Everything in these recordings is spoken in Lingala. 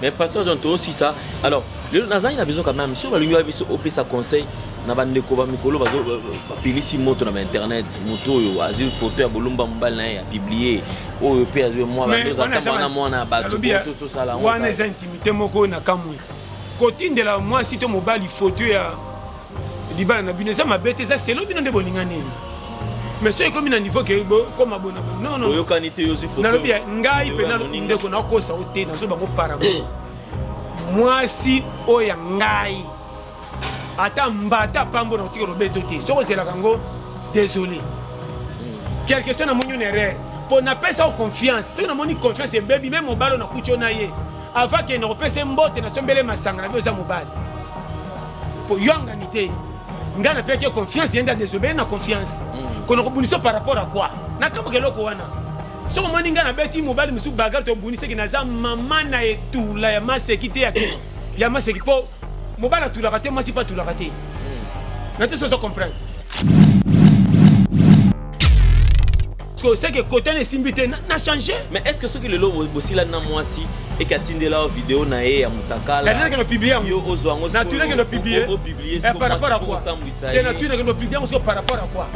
Mais pasteur John, toosisa. Alors lelo nazali na besoin quand même, soki balingi ba biso opesa conseil na bandeko ba mikolo bazo bapelisi moto na ba internet, moto oyo azwi photo ya bolumba mobali na ye apublie, oyo mpe azwi mwa Mais bandoza wana eza ata mwana mwana ya bato nalobi ya- bo tosala yango wana kaka. eza intimité moko oyo na kamwe kotindela mwasi to mobali photo ya libala na bino eza mabe te, eza selo bino nde bolinga nini, mais soki ekomi na niveau ke koma bona non non. Oyokani te, yozwi photo. Nalobi ya ngai Oyo mpe ya na moninga. ndeko nakosa o te, nazo bango parabo mwasi oyo ya ngai ata mbata pambo na kotika lobeto te, soki ozelaka yango, désolé, quelque chose namoni une erreur mpo napesa yo confiance. Soki namoni confiance ebebi, me mobali oyo nakuti yo na ye avant kende kopesa ye mbote, nasombele masanga na bi oza mobali po yo angani te, ngai napeyaki ye confiance, ye nde adesobeye na confiance kono kobundisa par rapport à quoi? Nakamboka eloko wana. Soki omoni ngai nabeti mobali mosusu bagarre tobunisaki, naza mama na etula ya maseki te, ya maseki, mpo mobali atulaka te, mwasi mpe atulaka te na te. Sozo comprendre parce que c'est que côté na esimbi te, na changer. Mais est ce que soki lelo bosilani na mwasi eke atindela yo video na ye ya mutakala, Natunaki no publier yango. Yo ozwa yango? Natunaki no publier. Opublier. Eh, par rapport à quoi? Osambwisa Te ye. natunaki no publier yango siko par rapport à quoi?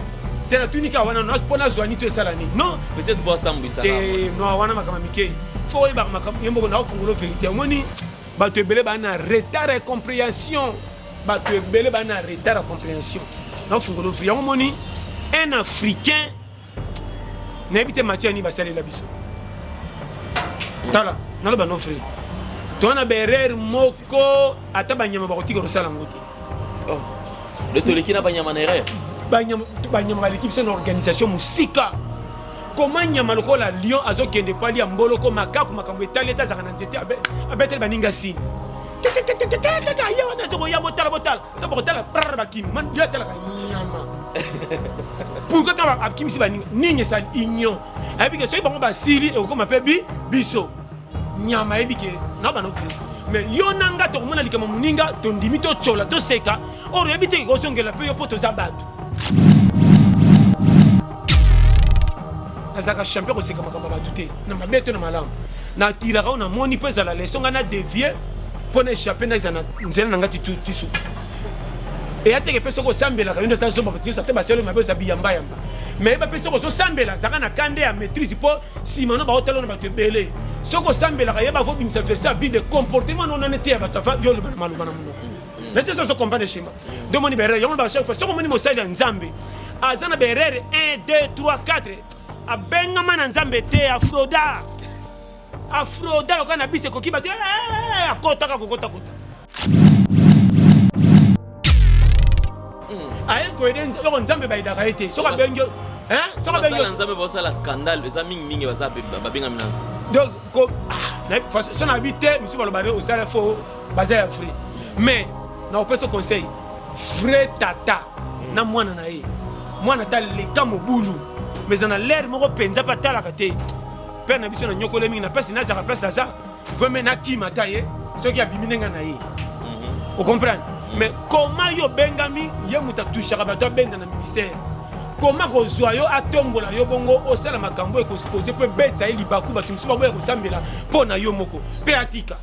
Te, natuni kaka wana mpo nazwa nini to esala nini? Non. Peut-être po asambwisa. Te, no, wana makambo ya mike, fo oyebaka makambo ye moko. Nakofungola vérité, omoni bato ebele baa na retard ya compréhension, bato ebele baa na retard ya compréhension. Nakofungola vérité yango, omoni un Africain, nayebi te matière nini basalela biso. Tala, naloba no vrai, toza na baerreur moko ata banyama bakotika kosala yango te. Oh. Le toleki na banyama na erreur. Banyama baleki biso na organisation mosika. Koma nyama lokola lion azokende po alia mboloko, makaku, makambo etali ete azalaka na nzete, abeteli baninga sini ye wana azokoya, botala, botala to bakotala prr, bakimi. Yo atalaka nyama, pourquoi ntango akimisi baninga nini esali union? Ayebi ke soki bango basili ekokoma mpe bi biso. Nyama ayebi ke na bana vrai, mais yo na nga tokomona likambo moninga, tondimi, totyola, toseka, or oyebi te kozongela mpe yo mpo toza bato. Nazalaka champion koseka makambo ya bato te, na mabe to na malamu, natiraka oyo namoni mpo ezala leçon. Ngai na dévie mpo na échappe, na ezala na nzela na ngai tisuka eya teke. Mpe soki osambelaka, yo nde oza zoba, bato nyonso ate basali mabe, oza biyambayamba. Mais yeba mpe soki ozosambela, zalaka na kande ya maîtrise mpo nsima no baotala na bato ebele. Soki osambelaka, yeba kobimisa verset ya Bible, comportement no nane te ya bato ava yo oloba na maloba na monoko mais te. Soki ozocomprendre schéma, nde omoni baerreur yango ba chaque fois. Soki omoni mosali ya Nzambe aza na baerreur 1 2 3 4, abengama na Nzambe te, afroda, afroda lokola na biso ekoki bato akotaka kokotakota aye koyede eloko Nzambe bayedaka ye te. Soki abengi yo, hein, soki abengi basala Nzambe basala scandale, eza mingimingi baza babengami na Nzambe. Donc so na bi te, misu baloba ne osala fo baza ya vrai, mais na kopesa conseil vrai, tata na mwana na ye, mwana ata leka mobulu, mais eza na lere moko mpenza mpe atalaka te père na biso na nyokole mingi na place nazalaka, place aza vraiment nakima ata ye soki abimi ndenge na ye, ocomprendre? Mais comment yo obengami, ye moto atushaka bato, abenda na ministère, koma kozwa yo, atombola yo bongo, osala makambo ekosupose mpo ebetisa ye libaku, bato mosusu baboya kosambela mpo na yo moko mpe atika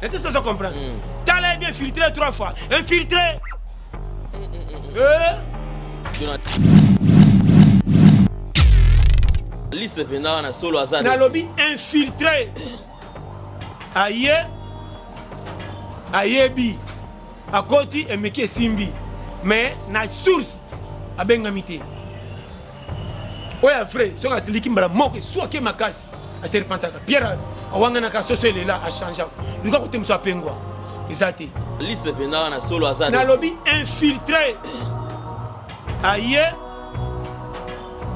nete. Sozo comprendre? Tala ye bien, filtré trois fois, infiltré. Eh? Liste mpenza wana solo aza. Nalobi infiltré, aye ayebi akoti, emeki, esimbi, mais na source abengami te. Oyo ya vrai, soki asiliki mbala moko, eswaki makasi, aserpentaka. Pierre awanganaka soso elela, achangea, luka kote mosu apengwa eza te. Liste mpenza wana solo aza. Nalobi infiltré, aye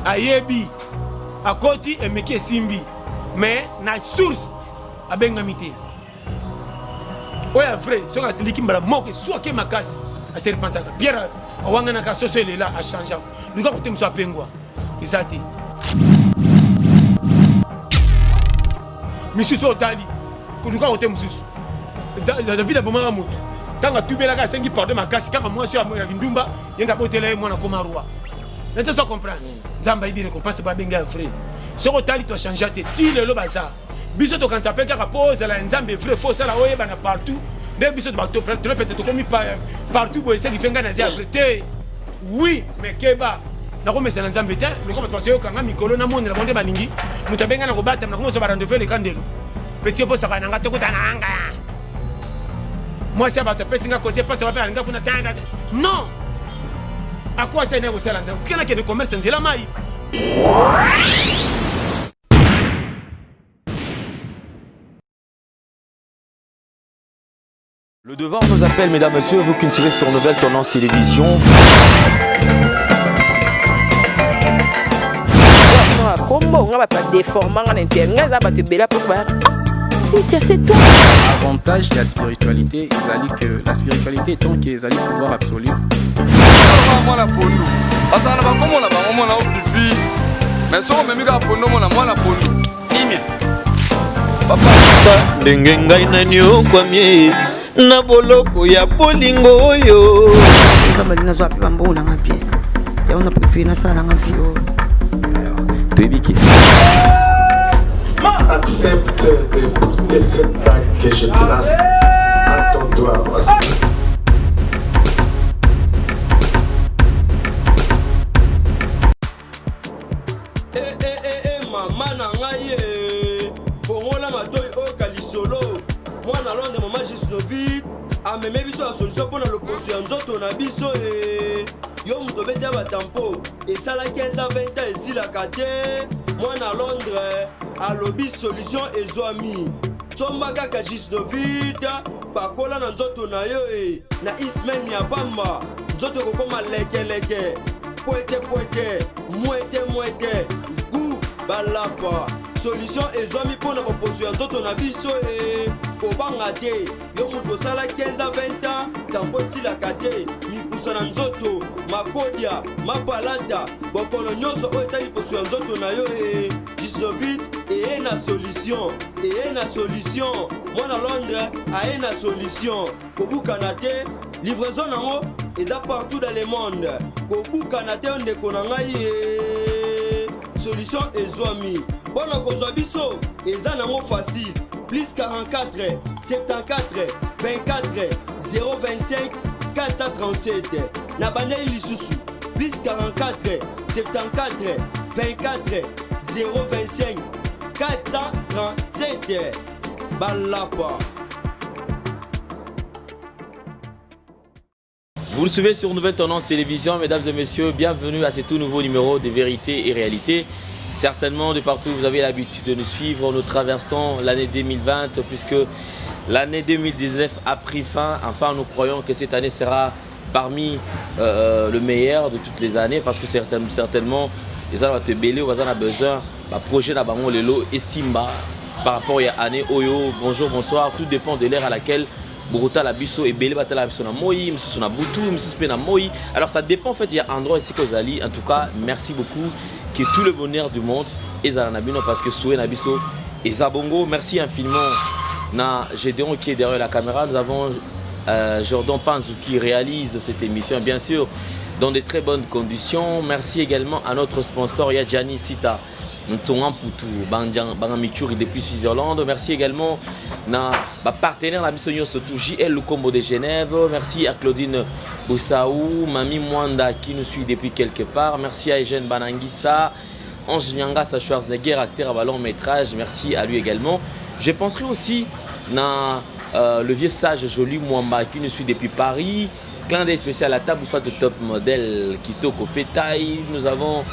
ayebi akoti, emeki, esimbi, mais na source abengami te. Oyo ya vrai, soki asiliki mbala moko, eswaki makasi, aserpentaka. Pierre awanganaka soso elela, achangea, luka kote mosu apengwa eza te. Misusu otali koluka kote mosusu, David abomaka motu, ntango atubelaka, asengi pardon makasi, kaka mwasi oyo ya kindumba ye nde abotela ye mwana, koma roi. Nete ozo comprendre? Nzambe ayebi récompense, babenga ya vrai. Soki otali, toachange te ti lelo baza. Biso tokanisa mpe kaka mpo ozala ya Nzambe vrai, faut osala oyebana partout. Nde biso tolopete tokomi partout boye, ce qui fait ngai naza ya vrai te. Oui, mais keba, nakomesana Nzambe te. Lokola bato bazoyokanga mikolo, namonela bango nde balingi moto abenga na kobatama, nakomozwa barendez-vous eleka ndelo. Petit oposaka na nga, tokutana nga mwasi ya bato apesi nga kosi epasi bape alinga kuna. Non, akwasi aina kosala Nzambe kena kende commerce nzela mai. Le devoir nous appelle, mesdames, messieurs, vous qui nous suivez sur Nouvelle Tendance Télévision. Kombo nga bato badeforma nga na inter nga eza bato ebele apo ba Cynthia, c'est toi. Avantage ya spiritualité ezali que la spiritualité étant que ezali pouvoir absolu. Mwana pondu azala na bakombo na bango, mwana ofifi, mais soki omemi kaka pondu, omona mwana pondu kimia. Ndenge ngai naniokwami na boloko ya bolingo oyo. Nzambe alingi nazwa mpe bambongo nanga bien, yango na préféré nasala nanga vie oyo. Toyebi kesi. Accepte de porter cette bague que je place à ton doigt. Eh, eh, eh, eh, mama na ngai ye, fongola matoi, oyoka lisolo. Mwana Londres, mama Gisnovit ameme biso ya solution mpo na loposo ya nzoto na biso. E yo moto obeti ya batampo esala 15 ans, 20 ans, esilaka te. Mwana Londres alobi solution ezwami. Somba kaka Gisnovit, pakola na nzoto na yo. E na ismaine ya pamba, nzoto ekokoma lekeleke, pwete pwete, mwete mwete, gu balapa. Solution ezwami mpo na baposo ya nzoto na biso. E kobanga te, yo moto osala 15 a 20 ans, tampo esilaka te, mikusa na nzoto, makodia, mapalata, bokono nyonso oyo etali poso ya nzoto na yo, e Gisnovit eye na solution, eye na solution. Mwana Londres aye na solution. Kobukana te, livraison nango eza partout dans le monde. Kobukana te, ndeko na ngai ye, solution ezwami. Mpo na kozwa biso eza nango facile: plus 44 74 24 025 437. Na bandeli lisusu: plus 44 74 24 025 437. Balapa. Vous le suivez sur Nouvelle Tendance Télévision, mesdames et messieurs, bienvenue à ce tout nouveau numéro de Vérité et Réalité. Certainement, de partout, vous avez l'habitude de nous suivre. Nous traversons l'année 2020 puisque l'année 2019 a pris fin. Enfin, nous croyons que cette année sera parmi le meilleur de toutes les années parce que certainement, les gens vont belé, on a besoin, bah, projet na bango lelo et Simba par rapport à année oyo. Bonjour, bonsoir, tout dépend de l'heure à laquelle bokotala biso. Ebele batala biso na moi, mosusu na butu, mosusu mpe na moi. Alors ça dépend en fait, il y a endroit ici kozali. En tout cas, merci beaucoup, que tout le bonheur du monde ezala na bino parce que souhait na biso eza bongo. Merci infiniment na Gédéon qui est derrière la caméra. Nous avons Jordan Panzou qui réalise cette émission, bien sûr, dans de très bonnes conditions. Merci également à notre sponsor Yadjani Sita Ntsonga Mputu Bangamichuri depuis Switzerland. Merci également na ba partenaire na biso nyonso, surtout JL Lukombo de Genève. Merci à Claudine Boussaou, Mami Mwanda qui nous suit depuis quelque part. Merci à Eugène Banangissa, Ange Nyangasa Schwarzenegger, acteur à long métrage. Merci à lui également. Je penserai aussi na le vieux sage Joli Mwamba qui nous suit depuis Paris. Clin d'œil spécial à Taboufa de Top Model, Kitoko Petaï. Nous avons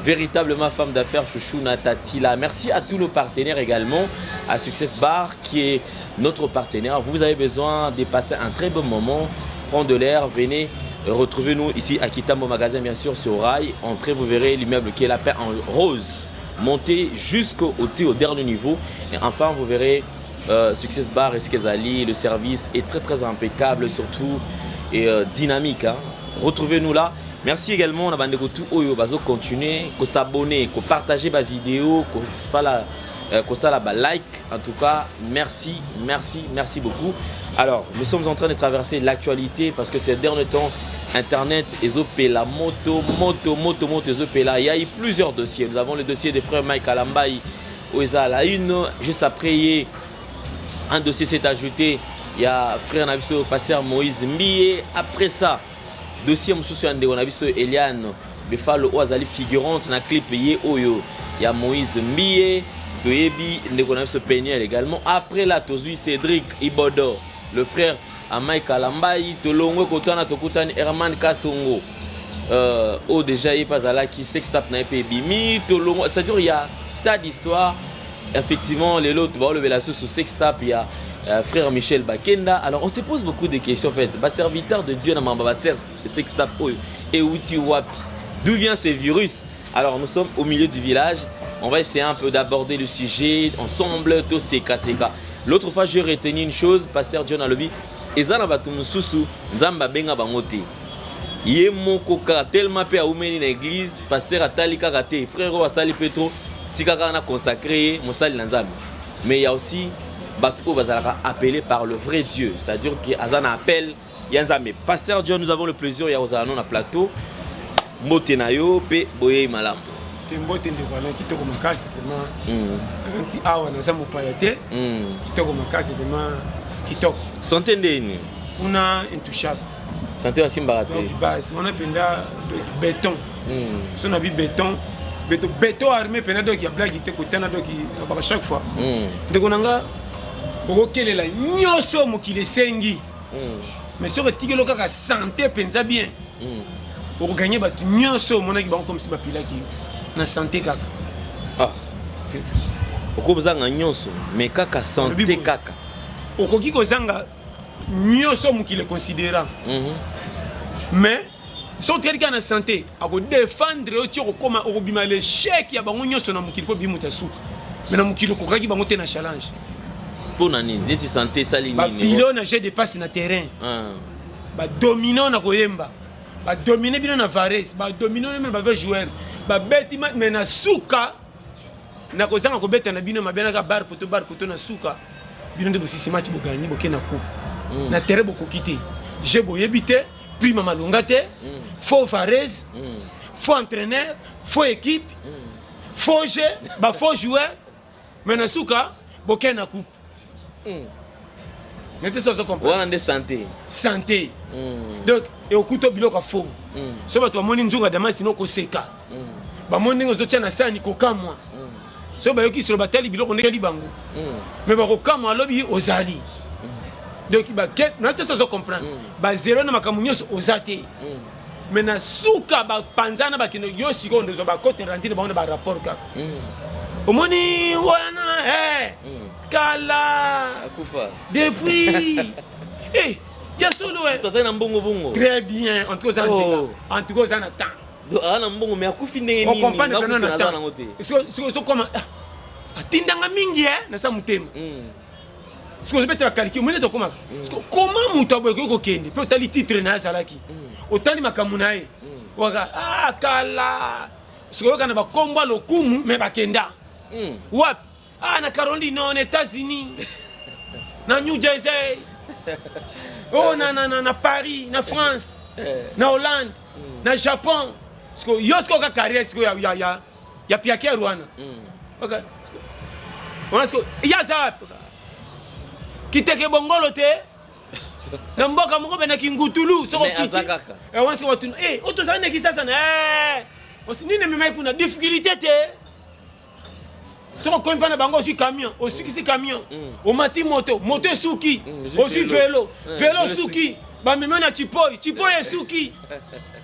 véritablement femme d'affaires Chouchou Natatila. Merci à tous nos partenaires également, à Success Bar qui est notre partenaire. Vous avez besoin de passer un très bon moment, prendre de l'air, venez retrouver-nous ici à Kitambo Magasin, bien sûr, sur Rail. Entrez, vous verrez l'immeuble qui est la paix en rose. Montez jusqu'au au dernier niveau et enfin vous verrez Success Bar et Skezali. Le service est très très impeccable, surtout et dynamique, hein. Retrouvez-nous là. Merci également na bandeko tout oyo bazo continuer ko s'abonner, ko partager ba vidéo, ko fala kosala ba like. En tout cas, merci, merci, merci beaucoup. Alors, nous sommes en train de traverser l'actualité parce que ces derniers temps, Internet, ezopela, moto, moto, moto, moto, ezopela. Il y a eu plusieurs dossiers. Nous avons le dossier des frères Mike Kalambayi. Oyo eza à la une. Juste après ye, un dossier s'est ajouté. Il y a frère na biso pasteur Moïse Mbiye. Après ça, dossier mosusu ya ndeko na biso Eliane Befalo oyo azali figurante na clip ye oyo ya Moïse Mbiye. Toyebi ndeko na biso Peniel également. Après là, tozui Cédric Ibodo, le frère à Mike Kalambayi. Tolongwe kotana tokutani Herman Kasongo. Oyo déjà ye mpe azalaki sextape na ye mpe ebimi tolongwa, c'est-à-dire il y a tas d'histoires effectivement. Lelo tobaolobela susu sextape ya frère Michel Bakenda. Alors on se pose beaucoup de questions en fait. Baserviteur de Dieu na makambo ba sextape oyo euti wapi? D'où vient ce virus? Alors nous sommes au milieu du village, on va essayer un peu d'aborder le sujet ensemble. Toseka seka. L'autre fois, j'ai retenu une chose, pasteur John alobi eza na bato mosusu Nzambe abenga bango te, ye moko kaka tellement mpe awumeli na église, pasteur atali kaka te, frère oyo asali mpe trop, tika kaka na consacré ye mosali na Nzambe. Mais il y a aussi bato oyo bazalaka appelé par le vrai Dieu, c'est-à-dire que aza na appel ya Nzambe. Pasteur John, nous avons le plaisir ya kozala no na plateau. Mbote na yo mpe boyei malamu. Te, mbote ndeko wana, kitoko makasi vraiment. Nakanisi awa naza mopaya te. Kitoko makasi vraiment, kitoko. Santé ndeni? Kuna intouchable. Santé basimbaka te. Donc base wana mpenza, donc béton. So na bi béton, béton, béton armé mpenza, donc ya blague te kotana. Donc tobaka chaque fois, ndeko na nga, okokelela nyonso mokili esengi, mais soki etikeli kaka santé mpenza bien, okoganye bato nyonso omonaki bango comme si bapilaki yo na santé kaka. Ah. C'est vrai. Okozanga nyonso mais kaka santé. Boye. Kaka. Okoki kozanga nyonso mokili econsidéra, mais soki otikali kaka na santé, akodéfendre yo ti okokoma okobima l'échec ya bango nyonso na mokili, mpo bimi moto ya suka, mais na mokili okokaki bango te na challenge. Mpo na nini? Neti santé esali nini? Bapilo na jeu de passe na terrain, badomine na koyemba, badomine bino na vares, badomine bino na bavrai joueur, babeti mais na suka na kozanga kobeta na bino mabenaka bar poto bar poto. Na suka bino nde bosisi match, boganye, boke na coupe. Na terrain bokoki te, jeu boyebi te, prime malonga te, faux vares, faux entraîneur, faux équipe, faux jeu, bafaux joueur, mais na suka boke na coupe. Nete so ozo comprendre. Wana nde santé. Santé. Donc ekokuta biloko ya faux. So bato bamoni nzunga damasi no koseka, bamoni ndenge ozotia na sani kokamwa. So bayoki solo, batali biloko ndenge bango, mais bakokamwa, alobi ozali. Donc bake na te, so ozo comprendre, bazero na makambo nyonso oza te, mais na suka bapanzana bakende. Yo sikoyo ndozwa bakote randine bango na barapport kaka omoni wana kala. Akufa. Depuis ya solo. Tozali na mbongo bongo. Très bien, en tout cas oza na nzela. Oh. En tout cas oza na temps. Donc aza na mbongo mais akufi ndenge nini? Okomprendre Nga pena kutu na naza temps. nango te. Sokoma atindanga mingi na sa motema. Soki ozobetela calcul, omoni tokomaka koma moto aboye koki kokende mpe otali titre na ye azalaki, otali makambo na ye waka kala. Soki oyoka na bakombo ya lokumu me bakenda wapi? Na Caroline, non, na États-Unis, na New Jersey, oh, na Paris, na France, na Hollande, na Japon. Siko yo sikoyo ka carrière sikoyo ya piaker wana. Wana sikoyo ye aza wapi? Kiteke bongolo te na mboka moko bena kingutulu soko. Mais aza kaka. Wana siko batuna oyo tozali na Kisasa na nini ememaki kuna difficulté te. Soki okomi mpa na bango, ozwi camion, osukisi camion, omati moto, moto esuki, ozwi ozwi velo. velo, velo velo esuki, bamemi na chipoi, chipoi esuki,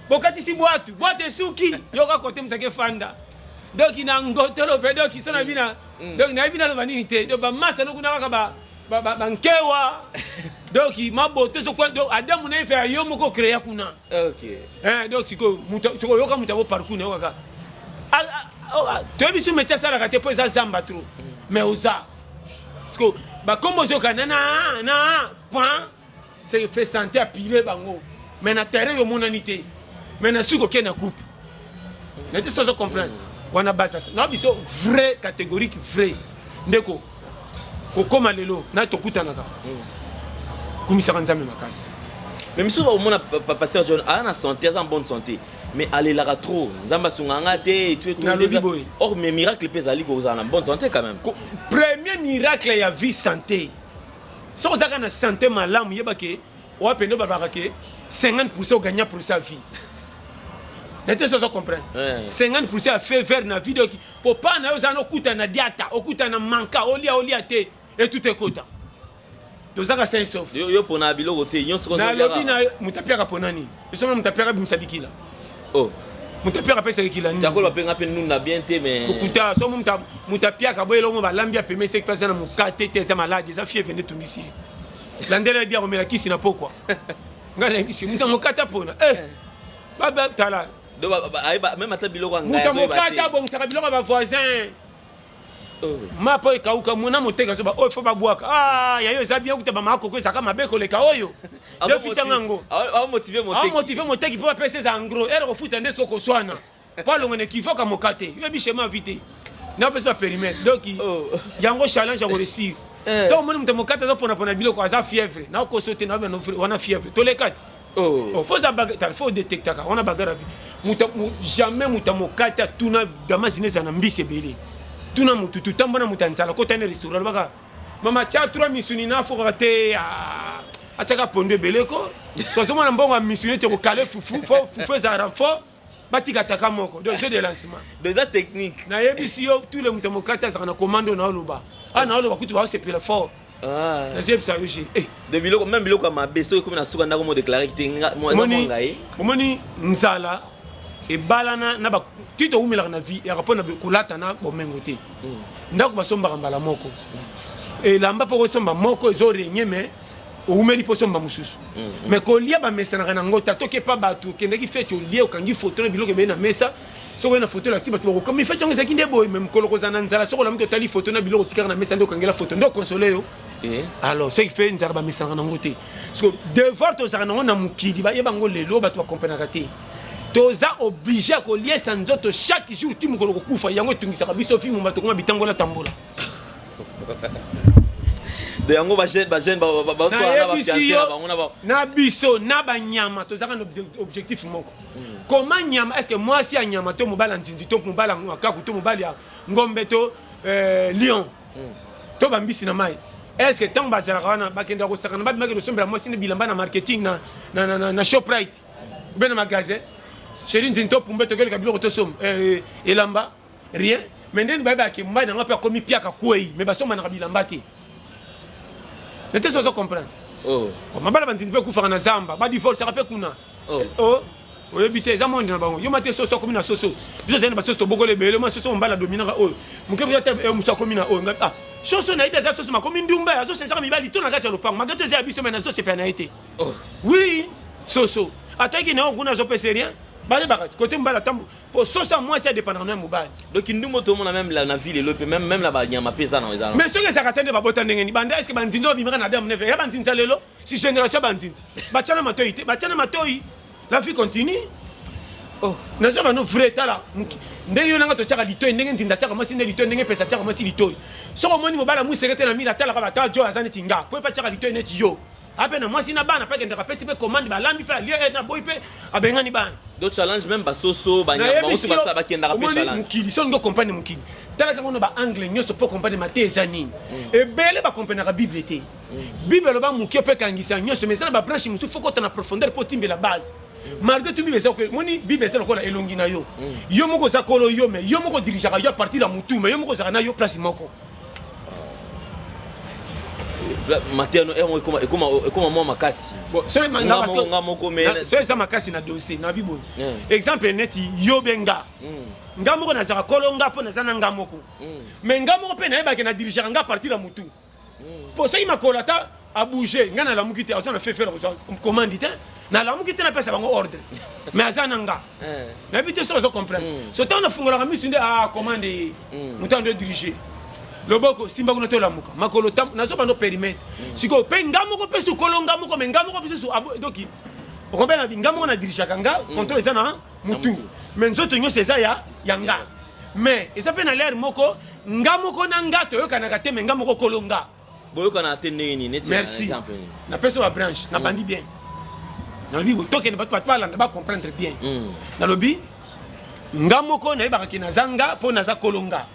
bokatisi bwatu, bwatu esuki, yoka kote moto ake fanda. Donc na ngotolo mpe, donc so na bina, donc nayebi naloba nini te. Donc bamasa no kuna kaka bankewa, donc maboto ezokwa. Donc adamu na ye fe ya yo moko créa kuna. Donc sikoyo sikoyo oyoka moto abo parcours na yo kaka. Toyebi so métier asalaka te mpo eza zamba trop, mais oza sikoyo bakombo ozoyoka na na point, c'est fait santé apile bango, mais na terrain yo omonani te, mais na suki okei na coupe nete. So ozo comprendre wana base na biso vrai catégorique, vrai ndeko kokóma lelo na tokutanaka, kumisaka Nzambe makasi. Mais misusu bakomona pasteur John aza na santé, aza en bonne santé. Mais alelaka trop, Nzambe asunga nga te et tout et tout. Nalobi boye. Or mais miracle mpe ezali kozala na bonne santé quand même. Premier miracle ya vie, santé. Soki ozalaka na santé malamu, yeba ke oya pende balobaka ke 50 ogagna pour sa vie na te. Sozo comprendre? 50 ya feu vert na vie. Donc po pa na yo oza na okutana na diata, okutana na manka, olia olia te, etuta ekota, tozaka sain sauf. Yo mpona biloko te nyonso. Nalobi na moto apiaka mpona nini? Esonga moto apiaka bimisa bikila. Oh. Moto apiaka apesaka ekila nini? Jakolo bapenga mpe nunda bien te, mais Okuta so moto apiaka boye, eloko balambi apeme, seki aza na mokate te, eza maladi, eza fièvre nde etungisi ye. Landela yebi akomela kisi na pokwa. Ngai nayebisi moto mokate apona tala. Donc même ata biloko ya ngai Moto azoyeba mokate te. Abongisaka biloko ya bavoisin. Oh. Mapa ekauka mona moteka azoba oyo fo babwaka. Ah, yayo eza bien. Okuta bamakoko ezalaka mabe koleka oyo defisanga yango. Amotive moteki. Amotive moteki mpo bapesa eza en gros ere kofuta nde soki koswana mpo alonga na ekivoka mokate. Yoyebi schéma vi te, napesa bapérimètre. Donc Oh. yango challenge ya koréussir. Eh. So omoni moto mokate azoponapona biloko, aza fièvre. Nakoso te, naobe wana fièvre toleka ti. Oh. Oh, faut za bagarre, faut détectaka wana bagarre vi muta jamais muta mokate atuna damasi eza na mbisi ebele. Tuna mutu tutambona mutu ya nzala, kota na restaurant, alobaka mama tia trois misuni na fokaka te. Ah, atiaka pondu ebele ko so azomona mbongo ya misuni ete kokale fufu, fo fufu ezala renfort, batika taka moko. Donc jeu de lancement. Donc eza technique. Nayebisi yo, tous les mutu ya mokate azalaka na commande oyo naoloba a naoloba kutu baosepela fort. Ah. Nazoyebisa yo je De biloko, même biloko ya mabe, soki ekomi na suka ndako mo déclaré te eza mwa ngai. Omoni nzala ebalana na ti towumelaka na vie yaka mpo na kolata na bomengo te. Ndako basombaka mbala moko, elamba mpo kosomba moko ezorenye, mais owumeli mpo osomba mosusu. Mais kolia bamesanaka nango ta toke pa bato okendaki feti, olie, okangi foto na biloko ebele na mesa. Soki oye na foto elakisi bato bakokomi feti yango ezalaki nde boye. Mais mokolo kozala na nzala, soki olamuki otali foto na biloko otikaka na mesa nde okangela foto nde okonsole yo. Alors ce qui fait nzala bamesanaka nango te. Parce que devoir tozalaka nango na mokili, bayeba yango lelo, bato bakomprenaka te. Toza obligé ya koliesa nzoto chaque jour ti mokolo kokufa. Yango etungisaka biso fi moma tokoma bitambola tambola. Donc yango bajeune baswana na Nayebisi bafiancé yo, na bango na ba na biso na banyama tozalaka na objectif moko. Koma nyama, est ce que mwasi ya nyama to mobali ya nzinzi to mobali ya makaku to mobali ya ngombe to lion to bambisi na mai, est ce que ntango bazalaka wana bakendaka kosakana, babimaki kosombela mwasi nde bilamba na marketing na Shoprite ou bien na magasin? Chéri nzinzi to pumbe, tokeleka biloko, tosomba elamba, rien. Mais ndeni bayebaka mobali nango mpe akomi piaka kwei, mais basombanaka bilamba te nete so ozo comprendre. Oh. Mabala banzinzi mpe ekufaka na zamba, badivorcaka mpe kuna. Oh. Oh, oyebi te, eza monde na bango. Yo ma te, soso akomi na soso, biso ozali na basoso tobokola ebele. Mwa soso mobali adominaka oyo moke ata mosu akomi na oyo. Ngai, ah, soso nayebi aza soso makomi ndumba, azochangeaka mibali to na kati ya lopango maketo eza ya biso, mais nazosepela na ye te. Oh. Oui, soso ataki na yo kuna, azopesa rien. Bayebaka kote mobali atambo po soso ya mwasi adépendaka na ya mobali. Donc ndumbo tomona même na ville elo mpe même na banyama mpe eza na. Mais soki ezalaka te nde babota ndenge nini? Banda eske banzinzi oyo babimaka na Adam neve ya banzinzi ya lelo, si génération ya banzinzi batiana matoi te, batiana matoi, la vie continue. Oh. Naza bano vrai. Tala ndenge yo nanga totiaka litoi, ndenge nzinzi atiaka mwasi nde litoi, ndenge epesa atiaka mwasi litoi. Soki omoni mobali amuseke te na mire, atalaka bato ajo aza neti nga po epe atiaka litoi neti yo ape na mwasi na bana mpe akendaka apesi mpe commande, balambi mpe alie na boyi mpe abengani bana. Donc challenge, même basoso, banyama bango Nayebisi to yo, bakendaka mpe omoni challenge. Mokili so olingi okomprendre mokili, talaka ngo na baangle nyonso mpo comprendre mate eza nini. Ebele bakomprenaka Bible te. Bible eloba moke mpe ekangisa nyonso, mais eza na babranche mosusu, fo kota na profondeur mpo otimbela base. Malgré tout, Bible eza moni, Bible eza lokola elongi na yo. Yo moko oza kolo yo, mais yo moko odirigeaka yo à partir ya motu, mais yo moko ozalaka na yo place moko. Maternel ekoma mwa makasi. Bon, so Nga moko, nga moko, mais so eza makasi na dossier na bi boye. Exemple neti yo be nga, nga moko nazalaka kolo nga mpo naza na nga moko, mais nga moko mpe nayebake na dirigeaka nga à partir ya motu, mpo soki makolo ata abouge, nga nalamuki te, aza na fefere kozwa commande te, nalamuki te, napesa bango ordre, mais aza na nga. Nayebi te soki ozo comprendre. So ntango nafungolaka misu nde ah, commande ye moto ando dirige loboko, simba kuna, tolamuka makolo, nazobanda périmètre. Sikoyo mpe nga moko mpe sukolo nga moko, mais nga moko mpe susu donc okombena nga moko na dirigeaka nga, contrôle eza na mutu, mais nzoto nyonso eza ya nga. Mais eza mpe na lere moko nga moko na nga toyokanaka te, mais nga moko kolo nga. Boyokana te ndenge nini? Neti Merci. exemple nini? Napesi babranche, nabandi bien. Nalobi boye, tokende, bato bato balanda, bacomprendre bien. Nalobi nga moko nayebaka ke naza nga mpo naza kolo nga.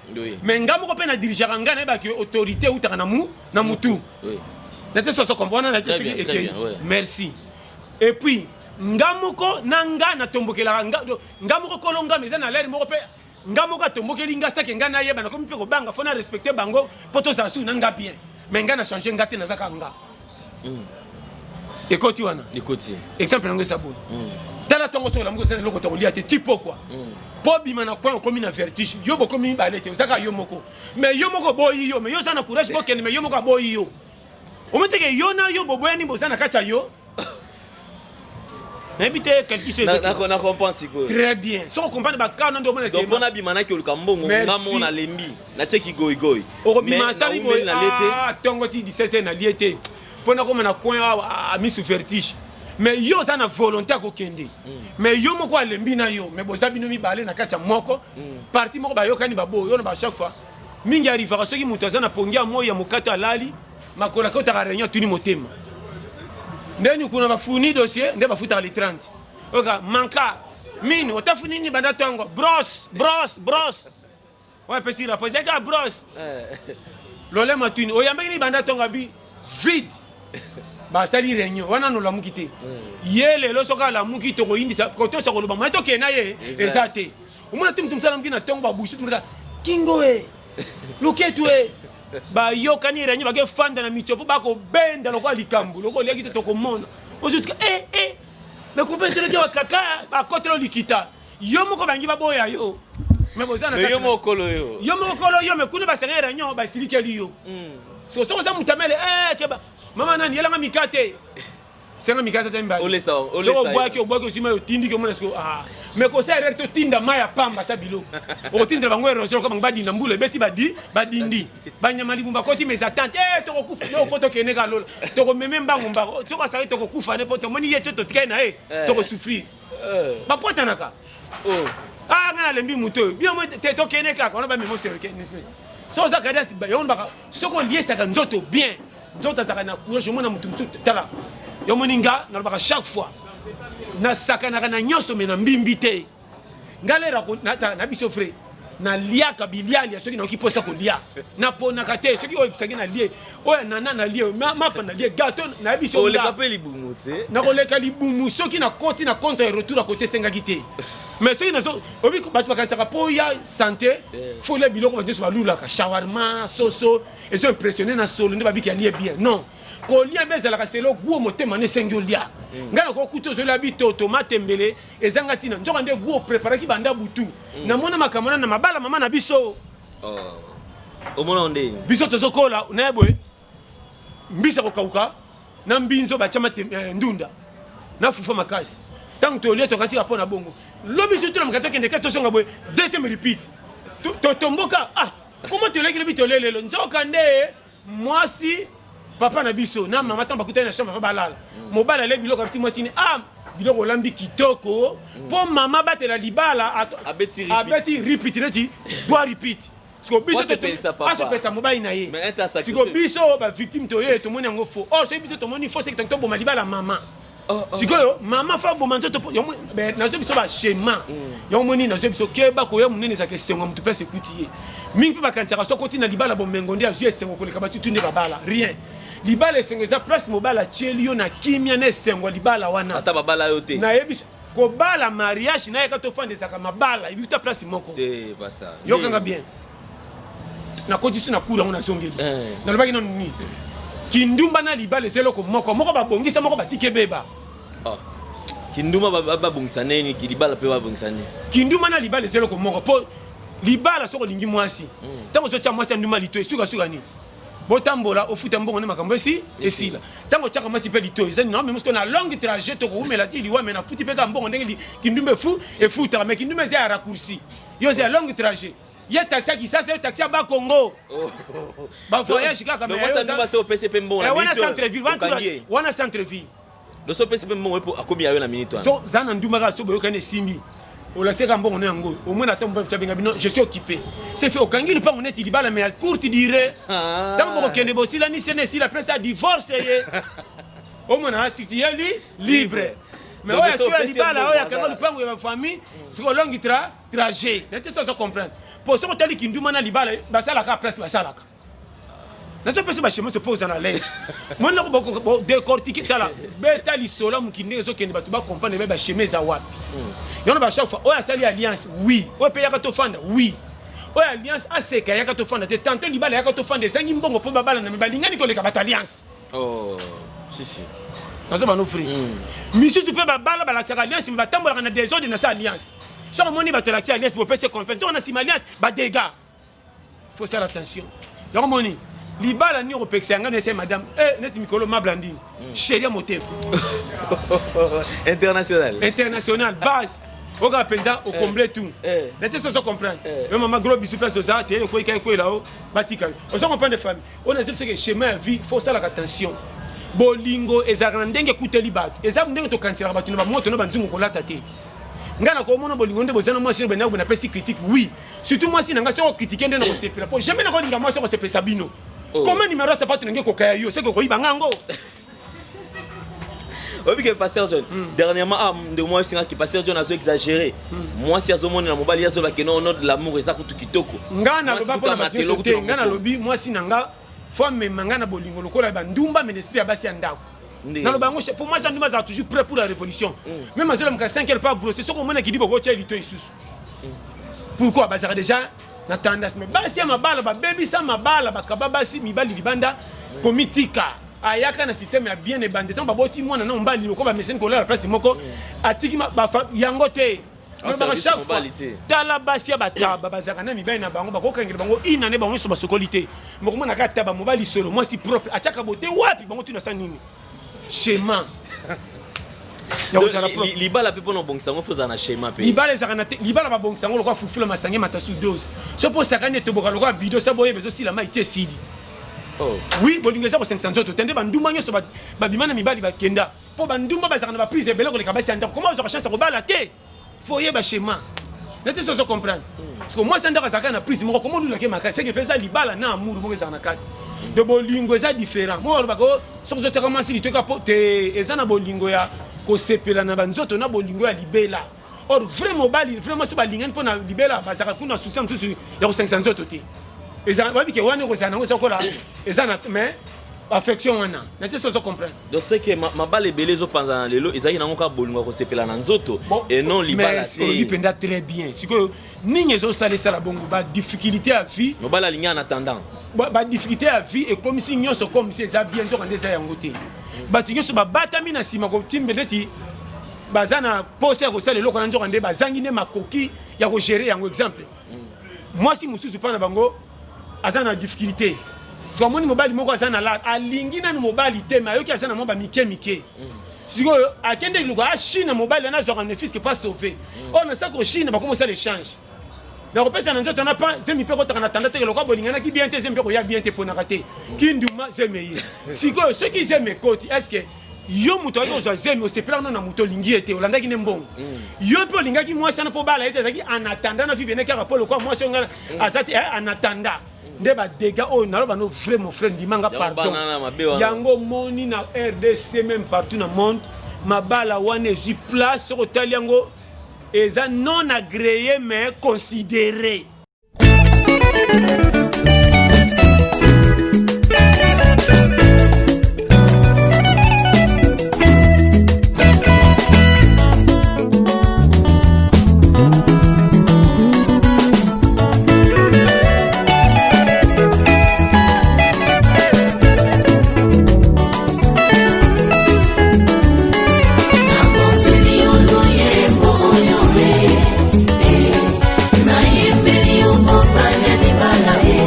Mais nga moko mpe nadirigeaka nga, nayebaka ke autorité eutaka na mu na mutu. Na te soso comprendre na te. Très soki bien, très ekei bien, ouais. Merci. Et puis nga moko na nga natombokelaka nga, donc, nga moko kolo nga, mais eza na lere moko mpe nga moko atombokeli nga sake nga nayeba, nakomi mpe kobanga, fo na respecte bango mpo tozala suku na nga bien. Mais nga na change nga te, naza kaka nga. Ekoti wana. Ekoti. Exemple yango eza boye. Tala, ntongo soki olamuki, osala eloko tokolia te ti pokwa mpo bima na coin, okomi na vertige. Yo bokomi mibale te, ozaka yo moko, mais yo moko oboyi yo, mais yo oza na courage bokende, mais yo moko aboyi yo. Omoni teke yo na yo boboyani, boza na kati ya yo, nayebi te quelque chose. Na comprendre sikoyo. Très bien, soki okomprendre bakana nde omona. Donc mpona bima naki oluka mbongo, nga moko nalembi, natieki goigoi. Okobima, atali boye. Na lete. Ah, ntongo ti 17 nalie te mpo nakoma na coin awa, ah, misu vertige. Mais yo oza na volonté ya kokende, mais yo moko alembi na yo, mais boza bino mibale na kati ya moko parti moko, bayokani, baboyo yo na ba chaque fois. Mingi arrivaka soki moto aza na pongi ya moi ya mokato, alali makolo, akotaka réunion, atuni motema ndeni kuna bafuni dossier nde bafutaka le 30. Oyoka manka mini otafuni nini banda ntongo? Brosse, brosse, brosse. Oyo apesi rapport ezalaki kaka brosse. Lolemo atuni oyambaki nini banda ntongo? Abi vide. Basali réunion wana, nolamuki te. Ye lelo soki alamuki, tokoyindisa kotosa koloba moye tokende na ye eza te. Omona te moto mosu alamuki na ntongo, babusu tumaka kingo e luketu e bayokani réunion, bakefanda na mitio mpo bakobenda lokola likambo lokola oliaki te. Tokomona ozutika e e mais comprendre te bakaka bakotela likita, yo moko bangi baboya yo, mais boza na Mais yo moko kolo yo. Yo moko kolo yo, mais kuna basanga réunion, basilikeli yo. So soki oza moto amele eh, keba mama nani yelanga mikate, senga mikate ata mibale. Olesa Soki obwaki, obwaki, ozwi mai, otindiki, omona siko. Ah, mais kosa erreur, totinda mai ya pamba sa biloko, okotindela bango érosion, lokola bango badinda, mbula ebeti, badi badindi, banyama libumu bakoti, mais attente eh, tokokufa yo, fo tokende ka lola, tokomeme mbangu mbangu. Soki asali, tokokufa ne mpo tomoni ye ti totikali na ye, tokosouffrir. Bapwatanaka. Ah, ngai nalembi moto oyo, bino te, tokende kaka wana bamemo. So oza cadence yango baka, soki oliesaka nzoto bien, nzoto azalaka na courage. Omona moto mosusu, tala, yo moni nga nalobaka chaque fois, nasakanaka na nyonso, me na mbimbi te. Nga lera na biso vrai, naliaka bilialia soki nayoki mposa kolia, naponaka te. Soki oyo esangi nalie, oyo nana nalie, mapa nalie, gâteau nayebi so. Oleka mpe libumu te. Nakoleka libumu soki nakoti na compte ya retour akote, esengaki te. Mais soki nazo obi, bato bakanisaka mpo ya santé fo lia biloko bato nyonso balulaka, shawarma, soso ezo impressionne na solo nde babiki alie bien. Non, kolia mpe ezalaka selo guo motema no esengi olia. Ngai nakokuta ozolia bitoto matembele ezanga ntina, nzoka nde guo opreparaki banda butu. Namona makambo wana na mabala mama na biso. Omona ndeni? Biso tozokola naye boye, mbisi akokauka na mbinzo, batya ndunda na fufa makasi. Ntango tolia, tokatika mpo na bongo lobi so tona makati, tokende kasi tozonga boye, deuxième repeat, totomboka. Ah, komo toleki lobi, tolie lelo, nzoka nde mwasi papa na biso na mama, ntango bakutani na chambre, papa balala, mobali ale biloko, abisi mwasi ni ah, biloko olambi kitoko. Mpo mama batela libala, Abeti repeat. Abeti repeat neti zwa repeat. Siko biso Asepelisa papa. Asopesa mobali na ye. Mais un tas siko biso bavictime toye, tomoni yango faux. Or soki biso tomoni faux, seki tangi toboma libala mama. Sikoyo mama fa boma nzoto nazwi biso baschema yango. Moni, nazwi biso keba koya monene, ezalaka esengo ya motu place ekuti ye mingi. Mpe bakanisaka soki oti na libala bomengo nde azwi esengo koleka batutu nde babala. Rien, libala esengo eza place mobali atieli yo na kimia na esengo ya libala wana. Ata babala yo te. Nayebi kobala mariage nayeka tofanda, ezalaka mabala ebiuta place moko. Te, pasteur. Yokanga bien, nakoti so na cour yango, nazongeli. Nalobaki nanu nini? Kindumba na libala eza eloko moko moko, babongisa moko, batiki ebeba. Ah. Kindumba babongisa nini? Libala mpe babongisa nini? Kindumba na libala eza eloko moko, mpo libala soki olingi mwasi, ntango ozotya mwasi ya ndumba litoi, sukasuka nini? Botambola, ofuta mbongo nde makambo esi esila. Ntango otyaka mwasi mpe litoi eza nini? Meme na longue trajet, tokowumela ti liwa, me nafuti mpe kaka mbongo ndenge kindumba efu efutaka. Mais kindumba eza ya raccourci, yo eza ya longue trajet. Ye taxi ya Kisasa, yo taxi ya Bakongo, bavoyage kaka. Donc mwasi ndumba se opesi mpe mbongo na wana minute oyo, centre ville wana. Okangi ye. Wana centre ville. Donc so opesi mpe mbongo mpo akomi ya yo na minute wana. So za na ndumba kaka, so boyokani, esimbi, olakisi kaka mbongo na yango, omona ata mobali mosusu abenga bino: "Je suis occupé." C'est fait, okangi lupango neti libala, mais ya courte durée. Ntango bokokende, bosilani, sene esila, place ya divorce ye, omona tu es libre. Mais oyo sikoyo ya libala, oyo akanga lupango ya bafamille, sikoyo longi trajet nete so ozo comprendre. Po soki otali kinduma na libala, basalaka place, basalaka nazopesa baschéma so mpo oza na l'aise. Moni décortique, tala, beta lisolo ya mokili ndenge ezokende, bato bacomprendre. Me baschéma eza wapi? Yango ba chaque fois oyo asali alliance, oui, oyo mpe yaka tofanda, oui, oyo alliance aseka yaka tofanda te. Tantôt libala yaka tofanda ezangi mbongo mpo babalana, me balingani koleka bato alliance. Oh, si si. Nazo bano free. Misusu mpe babala, balakisaka alliance, me batambolaka na désordre na sa alliance. Soki omoni bato alakisi alliance, bopesi confiance, soki na nsima alliance badégâts, faut faire attention. Yango moni libala nini okopekisa yanga na ese madame, neti mikolo ma Blandine, chéri ya motema. International. International base okaka mpenza ocomble tout. Nete so ozo comprendre. Yo mama, gros bisou place oza te, ekweyika ekwela o batika yo, ozo comprendre. Famille oyo nazo biso ke schéma ya vie, faut osalaka attention. Bolingo ezalaka na ndenge ekuteli bato, eza ndenge tokanselaka bato na bamoto na banzungu kolata te. Ngai nakomona bolingo nde boza na mwasi oyo bendako, napesi critique, oui, surtout mwasi na ngai. Soki ocritique nde nakosepela, po jamais nakolinga mwasi okosepelisa bino. Comment numéro ya sapato nange ekokaya yo, seke okoyiba nga yango. Oyebi ke pasteur John, dernièrement, ah, ndeko mwasi ngaki, pasteur John azo exagéré, mwasi azomonela mobali, ye azoloba ke non, non, de l'amour eza kutu kitoko. Nga naloba mpona bato nyonso te. Nga nalobi mwasi na nga fo amema nga na bolingo lokola bandumba, mais na esprit ya basi ya ndako. Naloba yango po mwasi ya ndumba azala toujours prêt pour la révolution. Même azolamuka 5 heures pas brosse, soki omonaki liboko otya lito lisusu. Pourquoi? Bazalaka déjà na tendance. Mais basi ya mabala babebisa mabala, bakaba basi mibali libanda, komitika ayaka na système ya bien. Ebande ntango baboti mwana na mobali, lokola bameseni kolala place moko, atiki yango te. Nalobaka chaque fois, tala basi ya bataba bazalaka na mibali na bango, bakokangela bango inane, bango nyonso basokoli te. Mokomonaka taba mobali solo, mwasi propre, atiaka bote wapi? Bango tuna sa nini schéma ya kozala propre. Libala mpe mpona obongisa yango, fo ozala na schéma mpe. Libala ezalaka na te. Libala babongisa yango lokola fufula masange matasu dose. So mpo osakani, etoboka lokola bido sa boyeba ezosila mai ti esili. Oui, bolingo eza kosangisa nzoto te nde bandumba nyonso babima na mibali bakenda, mpo bandumba bazalaka na baprise ebele koleka basi ya ndako. Koma ozwaka chance ya kobala te, fo oyeba schéma nete so ozo comprendre. Parce que mwasi ya ndako azalaka na prise moko, koma olulaki makasi, seke mpe eza libala na amour moko ezala na kati de bolingo, eza différent. Mo balobaka o soki ozotiaka mwasi litoka po te, eza na bolingo ya kosepela na banzoto na bolingo ya libela. Or vrai mobali, vrai mwasi balingani mpo na libela, bazalaka kuna souci mosusu ya kosangisa nzoto te. Eza bayebi ke wana ekozala nango, eza kola, eza na mais affection wana na te so ozo comprendre. Donc c'est que mabala ebele ezopanzana lelo ezalaki nango kaka bolingo ya kosepela na nzoto et non libala. Te, olobi mpenza très bien. Sikoyo nini ezosala esala bongo? Badifficulté ya vie. Mobali alingi en attendant. Badifficulté ya vie ekomisi nyonso comme si eza bien, nzoka nde eza yango te. Bato nyonso babatami na nsima kotimbe neti baza na posa ya kosala eloko na nzoka nde bazangi nde makoki ya kogérer yango. Exemple, mwasi mosusu mpa na bango aza na difficulté, amoni mobali moko aza na la, alingi nanu mobali te, me ayoki aza na mwa bamike mike. Sikoyo akende luka achine mobali wana, azwaka ne fût-ce que pas sauvé oyo na sako chine, bakoma osala échange na kopesa na nzoto na pan zemi mpe kotaka na tanda teke lokwa bolinganaki bien te, zemi mpe koya bien te, ponaka te kinduma zemi eye. Sikoyo soki zemi ekoti, est ce que yo moto ayaki kozwa zemi osepelaka no na moto olingi ye te, olandaki nde mbongo? Yo mpe olingaki mwasi wana mpo bala ye te, ezalaki en attendant na vivre ne kaka mpo lokwa mwasi oyo ngai aza te, en attendant nde badégâts oyo naloba. No vrai, mon frère, ndimanga pardon. Yango moni na RDC, même partout na monde, mabala wana ezwi place. Soki otali yango, eza non agréé mais considéré. Nayembeli yo mobali ya libala e.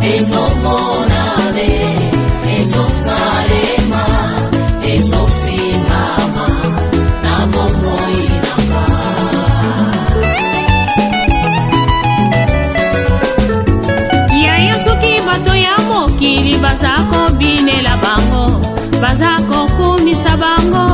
Ezomonane, ezosalema, ezosimbama na bomoi na nga. Yaya, soki bato ya mokili baza kobinela bango, baza kokumisa bango,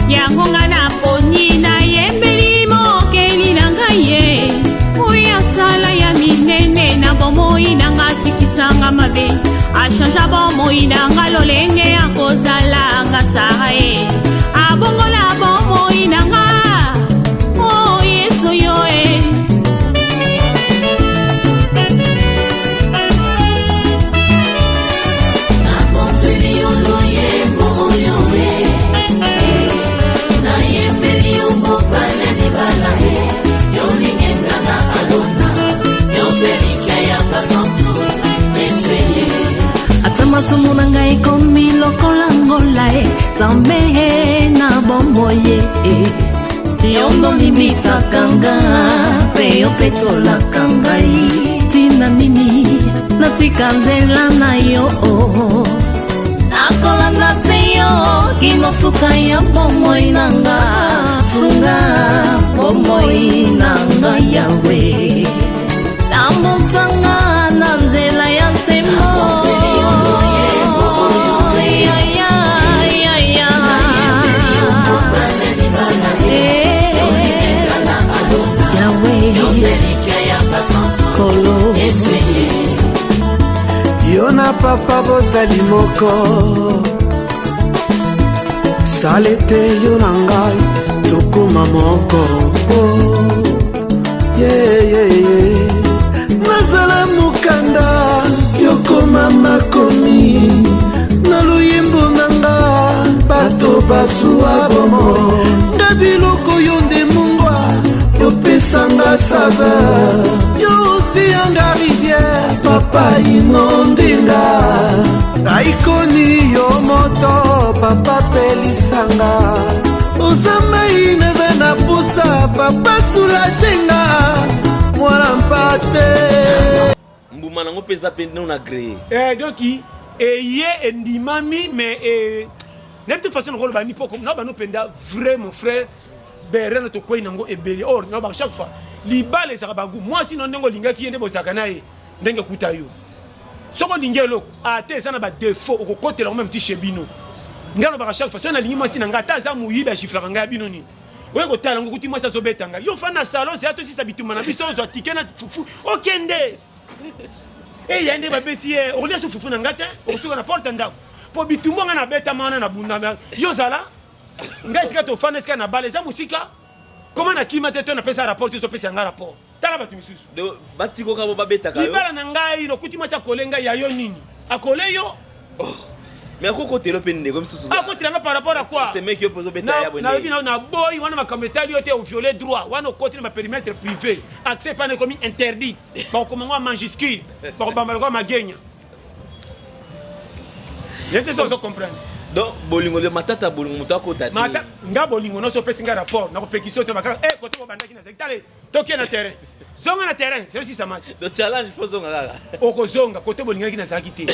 yango nga naponi nayembeli mokeli na ngai ye oyo asala ya minene na bomoi na nga, atikisanga mabe, achangea bomoi na nga, lolenge ya kozala nga sara ye abongola bomoi na nga. O Yesu yo e. Nabonzeli yo loyembo oyo e, nayembeli yo mobali libala e, yolingenga na alona yo mpe likia ya basantu eseye. Ata masumu na ngai ekomi lokola ngola e, Nzambe na bomoi e, yo ndolimbisaka nga mpe yo petolaka ngai. Ntina nini natika nzela na yo? Nakolanda se yo kino suka ya bomoi na nga. Sunga bomoi na nga, Yawe, tambusanga na nzela ya sembo. Ya, ya, ya, ya. Eh, Yawe, Kolo. Yo na papa bozali moko, sala ete yo na ngai tokóma moko. Oh, yeah, yeah, yeah. Nazala mokanda, yokoma makomi na loyembo na nga, bato basuwa bomo nga biloko. Yo nde mungwa, yopesanga saveur, yo osiyanga rivière, papa inondinga aikoni yo moto, papa pelisanga, oza mai naza na pusa, papa soulage nga, mwana mpate. Mbuma nango mpe eza mpe non agréé. Eh, donc eye endimami, mais eh, nayebi te façon nakoloba ni poko na bano mpenza. Vrai, mon frère bereno, tokwei nango ebele. Or nalobaka chaque fois, libala ezalaka bagu mwasi no ndenge olingaki ye nde bozalaka na ye ndenge ekuta yo. Soki olingi eloko ate eza na badéfaut, okokotela yango meme ti chez bino. Ngai nalobaka chaque fois, soki nalingi mwasi na ngai, ata aza moyibi, agiflaka ngai ya bino nini, oye kotala yango, okuti mwasi azobeta ngai, yo fa na salon, zeya tosisa bitumba na biso, ozwa tike na fufu, okende eya nde babeti ye, okolia so fufu na ngai te, okosuka na porte ya ndako, mpo bitumba ngai nabetama wana na bunda. Yo ozala ngai esika tofanda, esika na bala eza mosika, koma nakima te to napesa rapport te, ozopesa yanga rapport. Tala bato misusu. Batikoka bo babetaka yo. Libala na ngai, nokuti mwasi akole ngai, ya yo nini akole yo? Mais akokotela mpe ndeko misusu. Akotelanga par rapport à quoi? Semeki yo mpe ozobeta ya boye. Nalobi na naboyi wana, makambo etali yo te. Oviole droit wana, okoti na bapérimètre privé, accès pana ekomi interdit, bakokoma ngo ya majuscule, bakobamba lokola magenya ye te. So ozo comprendre? Donc bolingo, matata bolingo, moto akota te. Nga bolingo nyonso, opesi nga rapport, nakopekisa yo te. Bakaka e kote bobandaki, nazalaki tale, tokie na terrain, zonga na terrain, sosisa match. Donc challenge, faut zonga kaka. Okozonga kote bolingaki, nazalaki te.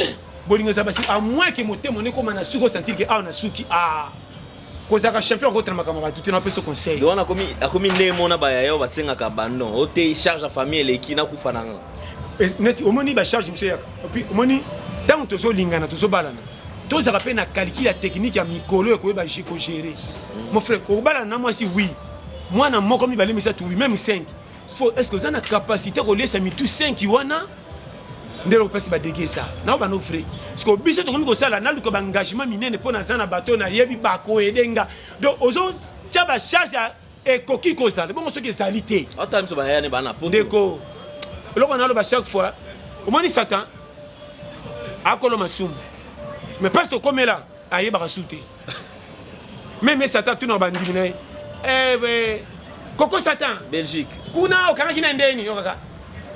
Bolingo eza basi, à moins que motema nekoma na suki, osentir ke awa na suki, ah, kozalaka champion, akotela makambo ya bato te. Napesa conseil. Donc wana akomi ndenge mona bayaya oyo basengaka abandon o te, charge ya famille eleki, nakufa nanga. Neti omoni bacharge mosusu eyaka, et puis omoni ntango tozolingana, tozobalana, tozalaka mpe na calcul ya technique ya mikolo ekoyeba kogérer. Mon frère, kobalana na mwasi, oui, mwana moko, mibale, misato, oui, même 5, faut est ce que oza na capacité koliesa mitu 5 wana? Nde eloko mpasi badege eza nao bano vrai, parce que biso tokomi kosala naluka baengagement minene mpo naza na bato nayebi bakoede nga. Donc ozotia bacharge ya ekoki kozala bongo soki ezali te. Ata biso bayaya ne bana poto. Ndeko, eloko naloba chaque fois, omoni Satan akolo masumu, mais mpasi tokomela ayebaka su te. Même Satan atunaka bandimi na ye: eh, koko Satan, Belgique kuna okangaki na ndeni yo kaka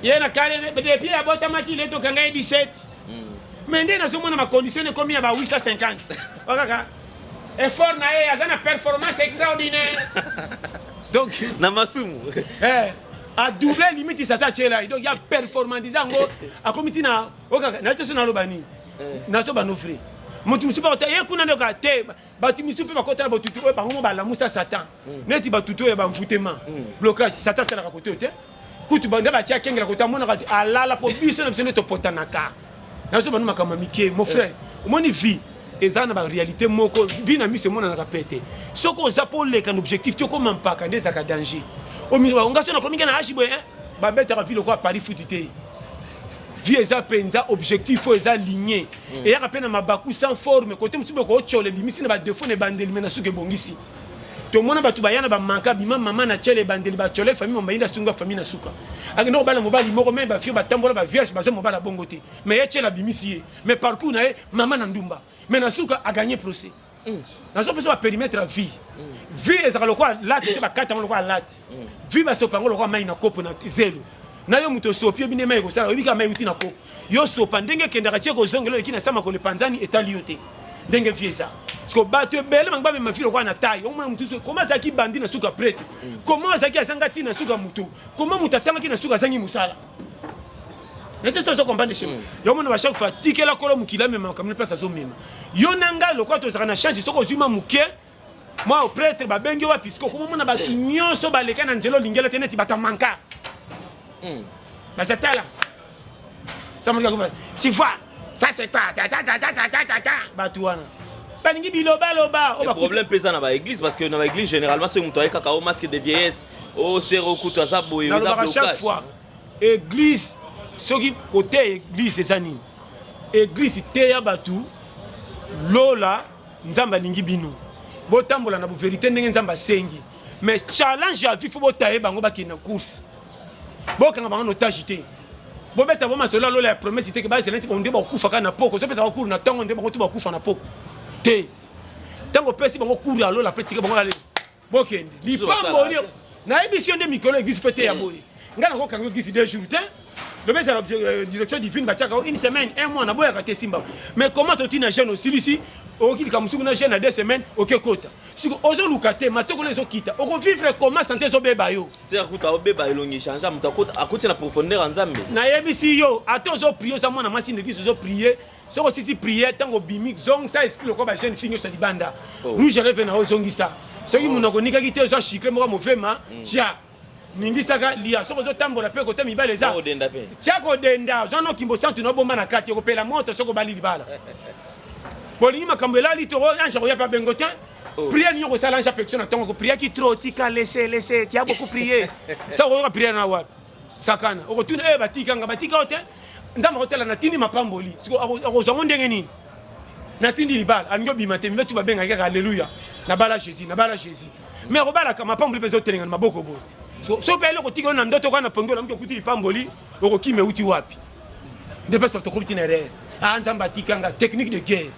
ye na kale depuis abotamaki le tokanga ye 17, mais nde nazomona bacondition ekomi ya ba 850, okaka effort na ye aza na performance extraordinaire. Donc na masumu. Eh, Adouble limite satan atiela ye. Donc ya performantise yango akomi ntina okaka nayebi te so naloba nini. Nazoba no vrai. Moto mosusu mpe akota ye kuna nde kaka te. Bato misusu mpe bakota na botutu oyo bango mo balamusa satan. Neti batutu oyo ya bamvutema blocage, satan atalaka kote oyo te. Kutu nde batia akengela kote amonaka te, alala mpo biso na biso nde topotanaka. Nazoba no makambo ya mike mon frère. Omoni vie eza na ba réalité moko, vie na miso emonanaka pe te. Soki oza mpo oleka na objectif te, okoma mpaka nde ezalaka danger. Nga so nakomi nga na age boye, hein, babetaka vie lokola Paris foot te. Vie eza mpenza objectif oyo eza ligne. Eyaka mpe na mabaku sans forme, kote mosusu boye kootyola ebimisi na badefo na ebandeli, me na suka ebongisi. Tomona bato baya na bamanka bima mama na tyela ebandeli batyole famille mobayinda asunga famille na suka. Akende kobala mobali moko me bafio batambola ba vierge baza mobala bongo te, me ye tyela abimisi ye, me parcours na ye mama na ndumba, me na suka a gagné procès. Nazopesa ba périmètre ya vie. Vie ezalaka lokola late te, bakata yango lokola late. Vie basopa yango lokola mai na kopo na zelo. Na yo moto osopi oyebi nde mai ekosala, oyebi kaka mai euti na kopo. Yo sopa ndenge ekendaka tie kozongela oleki na sama koleka panzani etali yo te. Ndenge vie eza. Parce que bato ebele bango bamema vie lokola na taille. Omona moto mosusu comment azalaki bandi na suka prêtre. Comment azalaki azanga ntina na suka moto. Comment moto atangaki na suka azangi mosala. Nete so ozo comprendre schéma. Yo mona ba chaque fois tikela kolo mokili amema makambo na place azomema. Yo na ngai lokola tozalaka na chance soki ozwi mwa moke mwa prêtre babengi wapi siko okomomona bato nyonso baleka na nzela olingela te neti bato ya manka. Baza tala. Tu vois, ça c'est quoi? Ta ta ta ta ta ta ta ta. Bato wana balingi bilobaloba. Oyo problème mpe eza na baéglise, parce que na baéglise généralement soki moto aye kaka o masque de vieillesse o sero kutu aza boye, eza nalobaka chaque blocage. Fois église, soki kote église eza nini, église teya bato lola Nzambe alingi bino botambola na bovérité ndenge Nzambe asengi, mais challenge ya vie, fo botaye bango bakende na course, bokanga bango na otage te, bobeta bo masolo ya lola ya promesse te ke bazela neti nde bakokufa kaka na poko. Ozopesa bango cours na ntongo nde bango to bakufa na poko te. Ntango opesi bango cours ya lola mpe tika bango ale bokende lipamboli. Nayebisi yo nde mikolo église fete ya boye, ngai nakokanga église 2 jours te. Lobi ezala direction divine, batiaka une semaine, un mois, naboyaka te, simba. Mais comment totina jeune osilisi, okoki likambo mosuku na jeune ya 2 semaines, oke kota siko ozoluka te, matokolo ezokita, okovivre comment? Santé ezobeba yo. Ser kutu aobeba, elongi change, moto akoti na profondeur ya Nzambe. Nayebisi yo, ata ozoprie, oza mwana mwasi na église, ozoprie, soki osisi prière, ntango obimi, zongisa esprit lokola bajeune fille nyonso ya libanda. Rouge à lèvre na ozongisa, soki monoko onikaki te, ozwa chicle moko ya movema, tia, ningisaka, lia. Soki ozotambola mpe kota mibale eza odenda mpe. Tia kodenda, ozwa nokimbo santu na obomba na kati, ekopela moto. Soki obali libala, bolingi makambo elali to ange akoya mpe abengo te. Prière nini okosala? Ange apekisa na ntongo kopriaki trop, tika, laisse, laisse, tia beaucoup prier sa okoyoka prière na wapi? Sakana okotuna e batikanga batika yo te. Nzambe akotala natindi mapamboli, siko akozwa ngo ndenge nini? Natindi libala, alingi obima te, mibetu babengaki kaka alleluya, nabala Jésus, nabala Jésus, mais akobalaka mapamboli mpe ezotelenga na maboko boye. So mpe eloko otikelo na ndoto kaka na pongi, olamuki okuti lipamboli, okokima euti wapi? Nde mpasi bato tokomi ntina erreur. Ah, Nzambe atikanga, technique de guerre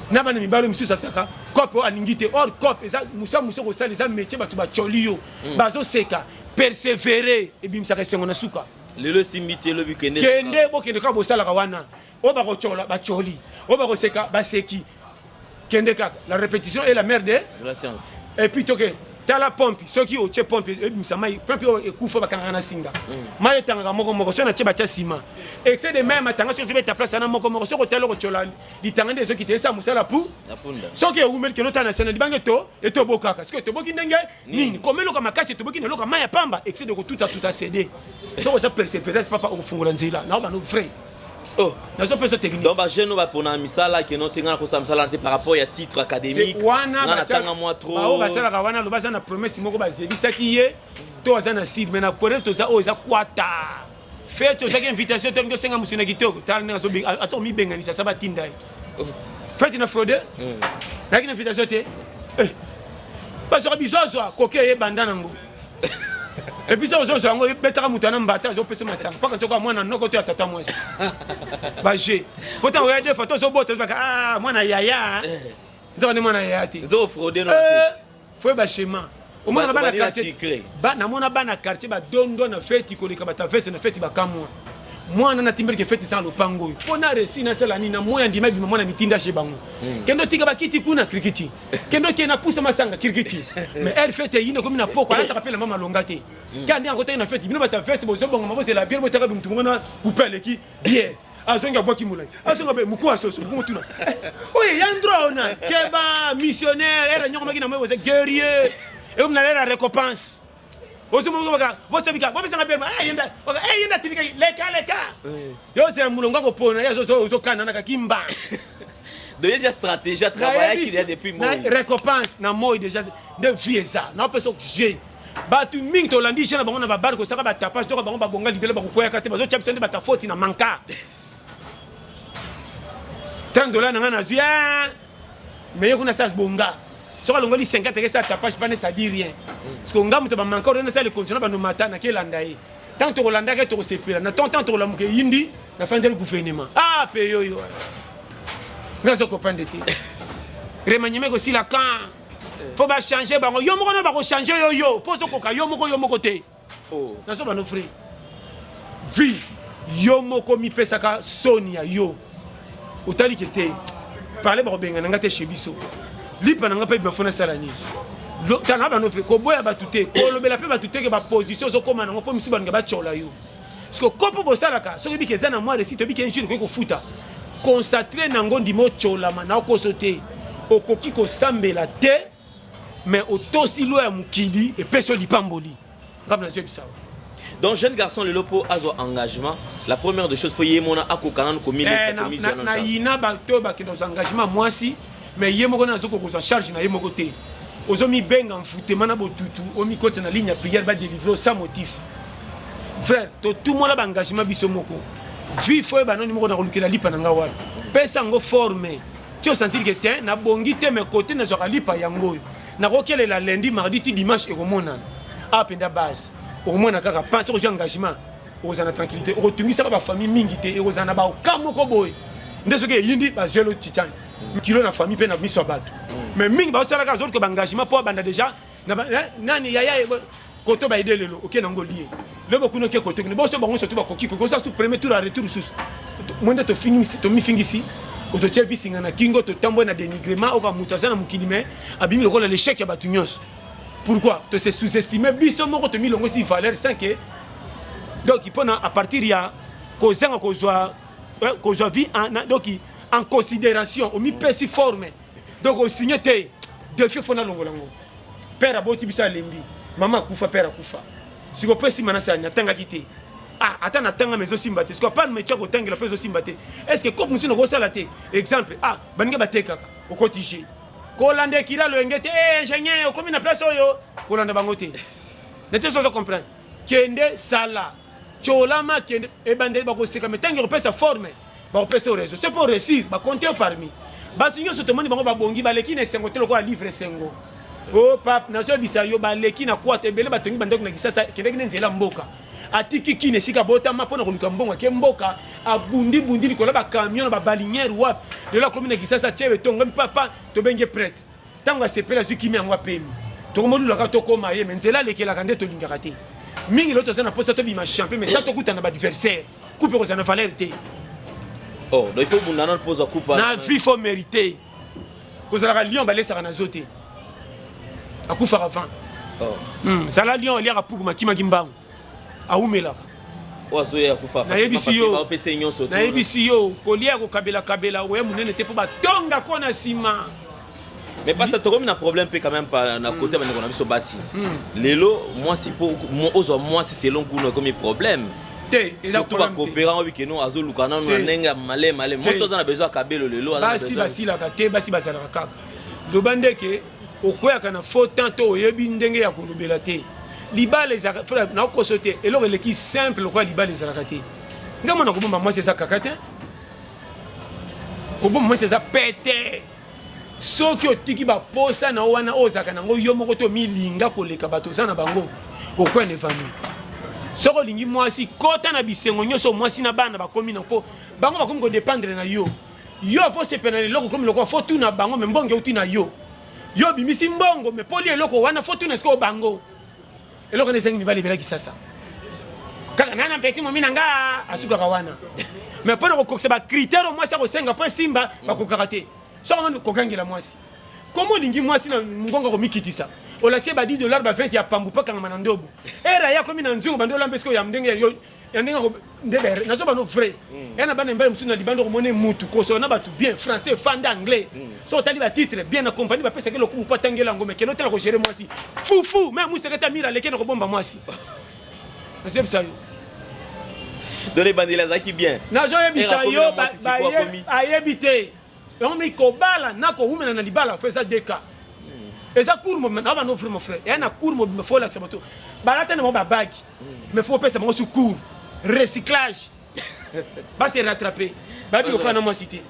na bana mibale misusu asaka cope oyo alingi te. Or cope eza mosa mosu okosala, eza métier, bato bacoli yo, bazoseka, persévérer ebimisaka esengo na suka. Lelo esimbi te, elobi kende. Kende, bokende kaka, bosalaka wana oyo bakotyola bacoli, oyo bakoseka baseki, kende kaka. La répétition est la mère de de la science. Et puis toke tala pompe, soki otie pompe ebimisa mai, pompe oyo ekufa bakangaka na singa, mai etangaka moko moko. Soki natie batia nsima excès de mai ya matanga, soki ozobeta place wana moko moko, soki otali okotyola litanga nde ezokita, esa mosala pu ya punda. Soki ewumeli, kende otala na sena libanga eto etobokaka. Soki etoboki ndenge nini? Koma eloka makasi, etoboki na eloka mai ya pamba, excès de kotutatuta cd. Soki oza persévérance, papa, okofungola nzela nao bano vrai. Oh. Nazopesa technique. Donc bajeune oyo bapona misala keno te, nga nakosala misala na te par rapport ya titre académique. Wana nga natanga mwa trop. Bao basalaka wana, loba aza na promesse moko bazelisaki ye to aza na sire, mais na problème toza oyo eza kwata fete, ozwaki invitation to olingi osenga mosuni na kitoko, tala ndenge azomibenganisa sa batinda ye fete na fraude. Nayaki na invitation te. Eh, bazwaka bizwazwa koke eyebanda nango, et puis soki ozozwa yango, ebetaka moto ana mbata, azopesa masanga mpaka nzoka mwana noko to ya tata mwasi baje po ntango oya defa to ozobota, ozobaka ah, mwana yaya, nzoka nde mwana yaya te. Ezofraude na fete. Fo yeba schéma, omonaka bana Obandi na quartier secret. Namona bana quartier badondwa na feti koleka bato avese na feti bakamwa. Mwana natimbeleke fete eza na lopango oyo mpo na resi nasala nini na moi andima ebima mwana mitinda chez bango. Kende otika bakiti kuna krikiti, kende okende na pusa masanga krikiti. Mais heure fete eyindi, ekomi na poko, alataka mpe lamba malonga te. Ka ndenge akotaki na fete, bino bato ya veste bozobongama, bozela biere, botaka mutu moko na coupe aleki biere, azongi abwaki molai, azonga be mokuwa soso mokungo tuna oyo ya ndro ona keba missionnaire ere nyokomaki na moi boza guerrier, ekomi na lera récompense. Ozomobaka bosabika bopesanga biere, yenda yenda tindikaki leka leka yo ozela molongo akopona ye ozokana na kakimba. Donc il y a déjà stratégie à travailler qu'il y a depuis moi. Récompense na moi déjà nde vie eza na opesa g bato mingi tolandi je na bango na babare kosaka batapage toka bango babonga libela bakokweyaka te, bazotya biso nde batafoti na manka. 30 $ na ngai nazwi mais ye kuna sa bonga, soki alongoli 50 eke sa tapage pane, ça dit rien, parce que nga moto bamanka oyo nasala continue bando mata nakelanda ye. Tant tokolandaka ye, tokosepela na tant tokolamuka eyindi na fandeli gouvernement. Ah pe yoyo nga azokopande te, remaniement ekosila kan fo bachange bango. Yo moko no bakochange yo, yo mpo ozokoka yo moko, yo moko te. Nazo bano vrai vie, yo moko mipesaka soni ya yo otaliki te parle bakobengana nga te chez biso, lipa na nga mpe bafo nasala nini. Tanga bano vrai, koboya bato te, kolobela mpe bato te ke baposition ozokóma nango mpo misu balinga batyola yo. Parce que kopo bosalaka soki biki eza na mwa réussite, obiki un jour okoki kofuta consacre nango, ndima otyolama na okoso te, okoki kosambela te, mais otosi loi ya mokili epesi yo lipamboli. Ngambo nazoyebisa yo. Donc jeune garçon lelo mpo azwa engagement, la première des choses fo ye mona akoka nanu komilesa. Na yina bato oyo bakende kozwa engagement mwasi, mais ye moko nazokoka kozwa charge na ye moko te. Ozomibenga mfutema na botutu, omikotisa na ligne ya prière badélivre sans motif. Frère, totumola baengagement biso moko. Vie fo oyeba nani moko nakolukela lipa na nga wapi, pesa yango forme ti osentir ke te nabongi te, mais kote nazwaka lipa yango oyo nakokelela lundi, mardi ti dimanche ekomonana awa mpenza base. Okomona kaka pan soki ozwi engagement, okozala na tranquillité, okotungisaka bafamille mingi te, ekozala na baoka moko boye nde soki eyindi bazwelo titane kilo na famille mpe na miso ya bato. Mais mingi baosalaka azoluka baengagement mpo abanda déjà nani yaya koto baide lelo oke nango lie lelo kuna oke koto kuna boso bango surtout bakoki koki osala su premier tour ya retour susu mo nde tomifingisi, ototie visinga na kingo, totambwe na dénigrement oka moto aza na mokili mais abimi lokola l'échec ya bato nyonso. Pourquoi to se sous-estime biso moko, tomilongosi valeur sans que donc mpona à partir ya kozanga kozwa vie donc en considération, omipesi forme, donc osigne te défi fo nalongola yango. Père aboti biso alembi, mama akufa, père akufa, siko mpe nsima nasala natangaki te. Ah, ata natanga ma ezosimba te, siko apart métier kotangela mpe ezosimba te. Est ce que cope mosusu nakosala te? Exemple, ah, baninga batekaka, okotige kolanda ekila loyenge te. Eh, ingénieur okomi na place oyo, kolanda bango te nete so ozo comprendre. Kende sala tyolama, kende ebandeli bakoseka, me ntango ekopesa forme bakopesa yo réseau so mpo réussir, bakonte yo parmi bato nyonso. Tomoni bango babongi, baleki na esengo te lokola livre esengo. O pape, nazoyebisa yo, baleki na kwata ebele, batongi bandako na Kisasa, kendaki na nzela mboka, atiki kini esika botama mpo na koluka mbongo, ake mboka, abundibundi likolo ya bacamion na babaliniere wapi, lelo akomi na Kisasa, tie etongami papa, tobenge prêtre. Ntango asepeli, azwi kimia yango, apemi, tokomolulaka tokóma ye. Me nzela alekelaka nde tolingaka te mingi. Lelo toza na mposa tobima champion, mais sa tokutana na baadversaire, coupe ekozala na valeur te. Oh, donc il faut bunda nanu mpo ozwa coupe. Na vie faut mériter. Kozalaka lion balesaka na zo te, akufaka avant. Zala lion, aliaka puku makimaki mbangu, awumelaka. Oyo azoya kufa. Nayebisi yo. Bapesa ye nyonso. Nayebisi yo, kolia ya kokabelakabela oya monene te mpo batongako na nsima. Mais parce tokomi na problème mpe quand même pa na côté bandeko na biso basi. Lelo mwasi mpo ozwa mwasi selon kuna ekomi problème. Te. Eza surtout bacoopérant oyo keno azoluka nanu na ndenge ya maleme maleme. Mwasi aza na besoin ya kabelo lelo aza na basi besoin. Basilaka te, basi bazalaka kaka. Loba ndeke okweyaka na faux temps to oyebi ndenge ya kolobela te. Libala ezalaka, frère, nakokoso te, eloko eleki simple lokola libala ezalaka te. Nga mona kobomba mwasi eza kaka te, kobomba mwasi eza pete soki otiki baposa na yo wana oyo ozalaka nango yo moko to milinga koleka bato oza na bango, okwena evami. Soki olingi mwasi, kota na bisengo nyonso mwasi na bana bakomi na mpo bango bakomi kodépendre na yo. Yo fo sepela na eloko komi lokola fo tuna bango, me mbongo euti na yo. Yo obimisi mbongo, me poli eloko wana fo tuna sikoyo bango. Eloko wana ezangi mibali ebelaki sasa. Kaka nana petit momi na nga asukaka wana. Mais mpo na kokokisa ba critères oyo mwasi akosenga mpo esimba, bakokaka te. Soki omoni kokangela mwasi. Comment olingi mwasi na mongongo akomikitisa? Olakisi ye ba 10 dollars ba 20 ya pambu mpo akangama na ndobo. Era ye akomi na nzungu bandi olamba esika ya ndenge yo ya ndenge ako nde ba nazo bano vrai. Ya na bana mibali mosusu na libanda okomona ye mutu kosola na bato bien français fanda anglais. Soki otali ba titre bien na compagnie bapesaki lokumu mpo atangela yango mais kende otala ko gérer mwasi. Fufu mais musekete amira aleki na kobomba mwasi. Nazoyebisa yo. Donc ebandeli azalaki bien. Nazoyebisa yo ayebi te. Yango moni kobala na kowumela na libala fo eza deux cas. Eza cours mobimba na bano frère mon frère. Eya na cours mobimba fo olakisa bato. Balata na bango ba bague. Mais fo opesa bango su cours. Recyclage. Ba se rattraper. Bayebi kofanda na mwasi te.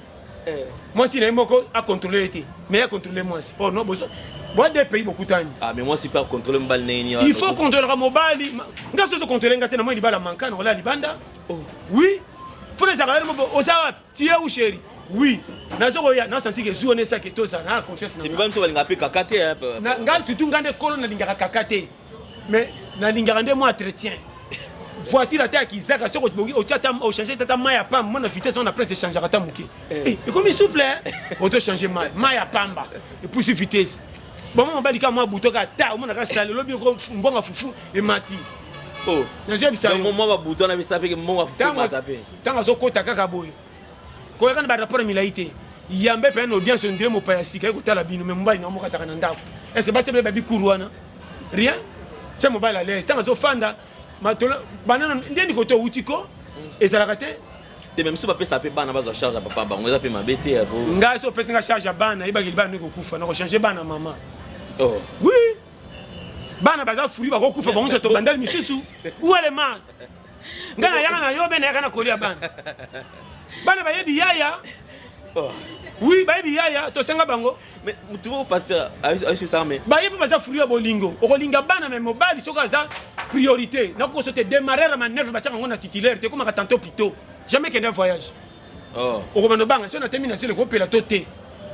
Mwasi na ye moko a contrôler ye te. Mais ye a contrôler mwasi. Oh non bozo boa deux pays bokutani. Ah mais mwasi pe a contrôler mobali ndenge nini? Il faut contrôler mobali. Nga soso contrôler nga te na moi libala manka na kolala libanda. Oh. Oui. Faut ezalaka yo moko oza wapi? Tu es où chérie? Oui. Nazo koya na sentir que zuwa na esaki tozala na confiance na. Mibali mosusu balingaka pe kaka te. Na nga surtout nga nde kolo nalingaka kaka te. Mais nalingaka nde mwa entretien. Voiture ata ya kizaka soki obongi otia ata o changer ata mayi ya pamba mona vitesse wana prince echangeaka ata moke. Eh ekomi souple hein. Oto changer mayi, mayi ya pamba epusi vitesse. Bango mobali kaka mwa buto kaka ta omonaka sale lobi mbongo ya fufu emati. Oh. Nazoyebisa yo. Donc mwa ba buto wana bisa pe mbongo ya fufu emata pe. Tango azokota kaka boye. Koyaka na ba rapport ya milayi te. Yambe pe na audience on dirait mopaya sika ye kotala bino mais mobali na yo moko azalaka na ndako. Est ce que basi ebele bayebi cours wana? Rien. Tia mobali à l'aise. Tango azofanda matolo banana nde niko to wuti ko ezalaka te. Te mais misusu bapesaka pe bana bazwa charge ya papa bango eza pe mabe te ya po. Ngai soki opesi nga charge ya bana yebaki libala nde kokufa nako changer bana mama. Oh. Oui. Bana baza fruit bakokufa bango nzoto bandali misusu. Où est le mal? Nga nayaka na yo be nayaka na kolia bana. Bana bayebi yaya. Oh. Oui, bayebi yaya tosenga bango. Mais mutu moko pasteur ayebisi ça mais. Baye pe baza fruit ya bolingo. Okolinga bana mais mobali soki aza priorité. Nakokoso te démarrer ya manœuvre batiaka yango na titulaire te ekomaka tantôt pito. Jamais kende voyage. Oh. Okobanda obanga soki natemi na zelo ekopela to te.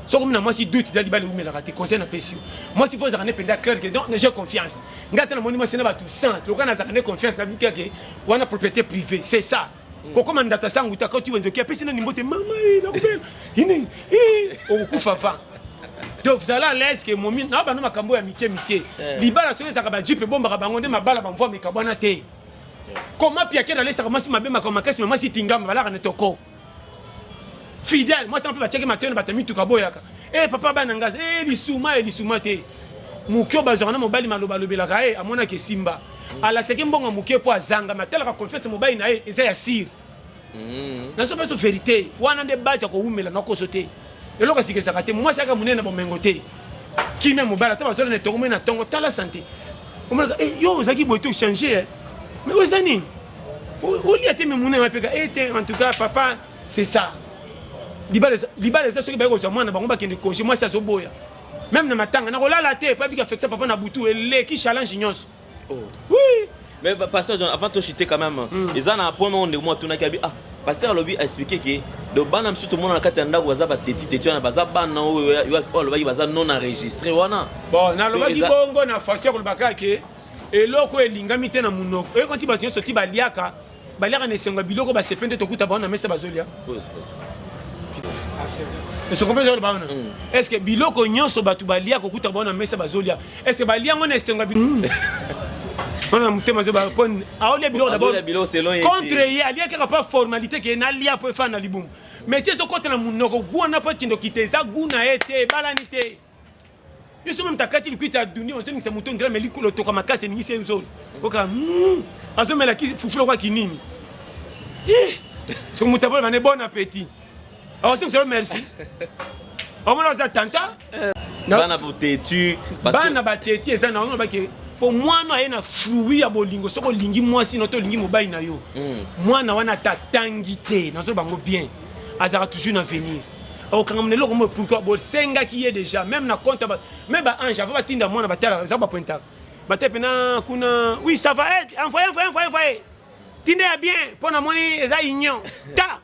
Soki okomi na mwasi doute da libala ewumelaka te conseil napesi yo. Mwasi faut ozalaka ne mpenza clair que non j'ai confiance. Ngai ata namoni mwasi na bato 100 lokola nazalaka ne confiance na biki ke wana propriété privée c'est ça. Kokoma ndata sangu ta koti wenze apesi nani mbote mama eh nakobela ini eh okokufa va. Donc vous allez à l'aise que momi na bano makambo ya mike mike. Libala soki ezalaka ba jeep ebombaka bango nde mabala bamvua mikabwana te. Comment piaker alesaka mwasi mabe makambo makasi mais mwasi tingama balaka na toko. Fidèle mwasi mpe batiaki matoyi na bato ya mituka boyaka. Eh papa bana ngazi eh lisuma eh lisuma te. Moke oyo bazwaka na mobali maloba alobelaka ye amonaka esimba. Alakisaki mbongo ya moke mpo azanga mais atalaka confiance ya mobali na ye eza ya sire. Nazo pesa verite wana nde base ya kowumela na koso te. Eloko ya sika ezalaka te. Mwasi aka monene na bomengo te. Kimia mobali ata bazola na etongo moi na tongo tala sante. Omonaka eh yo ozalaki boye te ochange eh. Mais oyo eza nini? Olia te mais monene mapeka eh te en tout cas papa c'est ça. Libala libala eza soki baye kozwa mwana bango bakende congé mwasi azoboya. Meme na matanga nakolala te pa bika affection papa na butu eleki challenge nyonso. Oh. Oui. Mais pasteur John, avant de chuter quand même, eza na point moko ndeko moko atunaki abi ah pasteur alobi a expliquer que donc bana mosusu tomona na kati ya ndako baza ba teti teti wana baza bana oyo oyo alobaki baza non enregistré wana. Bon, nalobaki bongo na façon ya koloba kaka ke eloko elingami te na monoko. Oyo konti bato nyonso ti baliaka, baliaka na esengo ya biloko basepe nde tokuta bango na mesa bazolia. Est-ce que comprendre oloba wana? Est-ce que biloko nyonso bato balia kokuta bango na mesa bazolia? Est-ce que balia yango na esengo ya wana na motema azoba po aolia biloko d'abord contre ye alia kaka pa formalité ke nalia po efana na libumu mais ti ezokota na monoko gu wana po ekende okita eza gu na ye te ebalani te yo soki moto akati likwita ya dunia ozongisa moto ndira meli lotoka makasi eningisi ye nzolo oka azomela fufu lokola kinini soki moto aboloba ne bon appétit azongisa yo merci omona oza tanta bana botetu bana bateti eza na yango bake po mwana aye na fruit ya bolingo soki olingi mwasi na to olingi mobali na yo mwana wana ata atangi te nazo bango bien azalaka toujours na avenir akokangama na eloko moko pourquoi bosengaki ye déjà même na compte même ba ange avant batinda mwana batalaka eza bapointaka bate pena kuna oui ça va eh, envoye envoye envoye envoye tinda ya bien mpo namoni eza union ta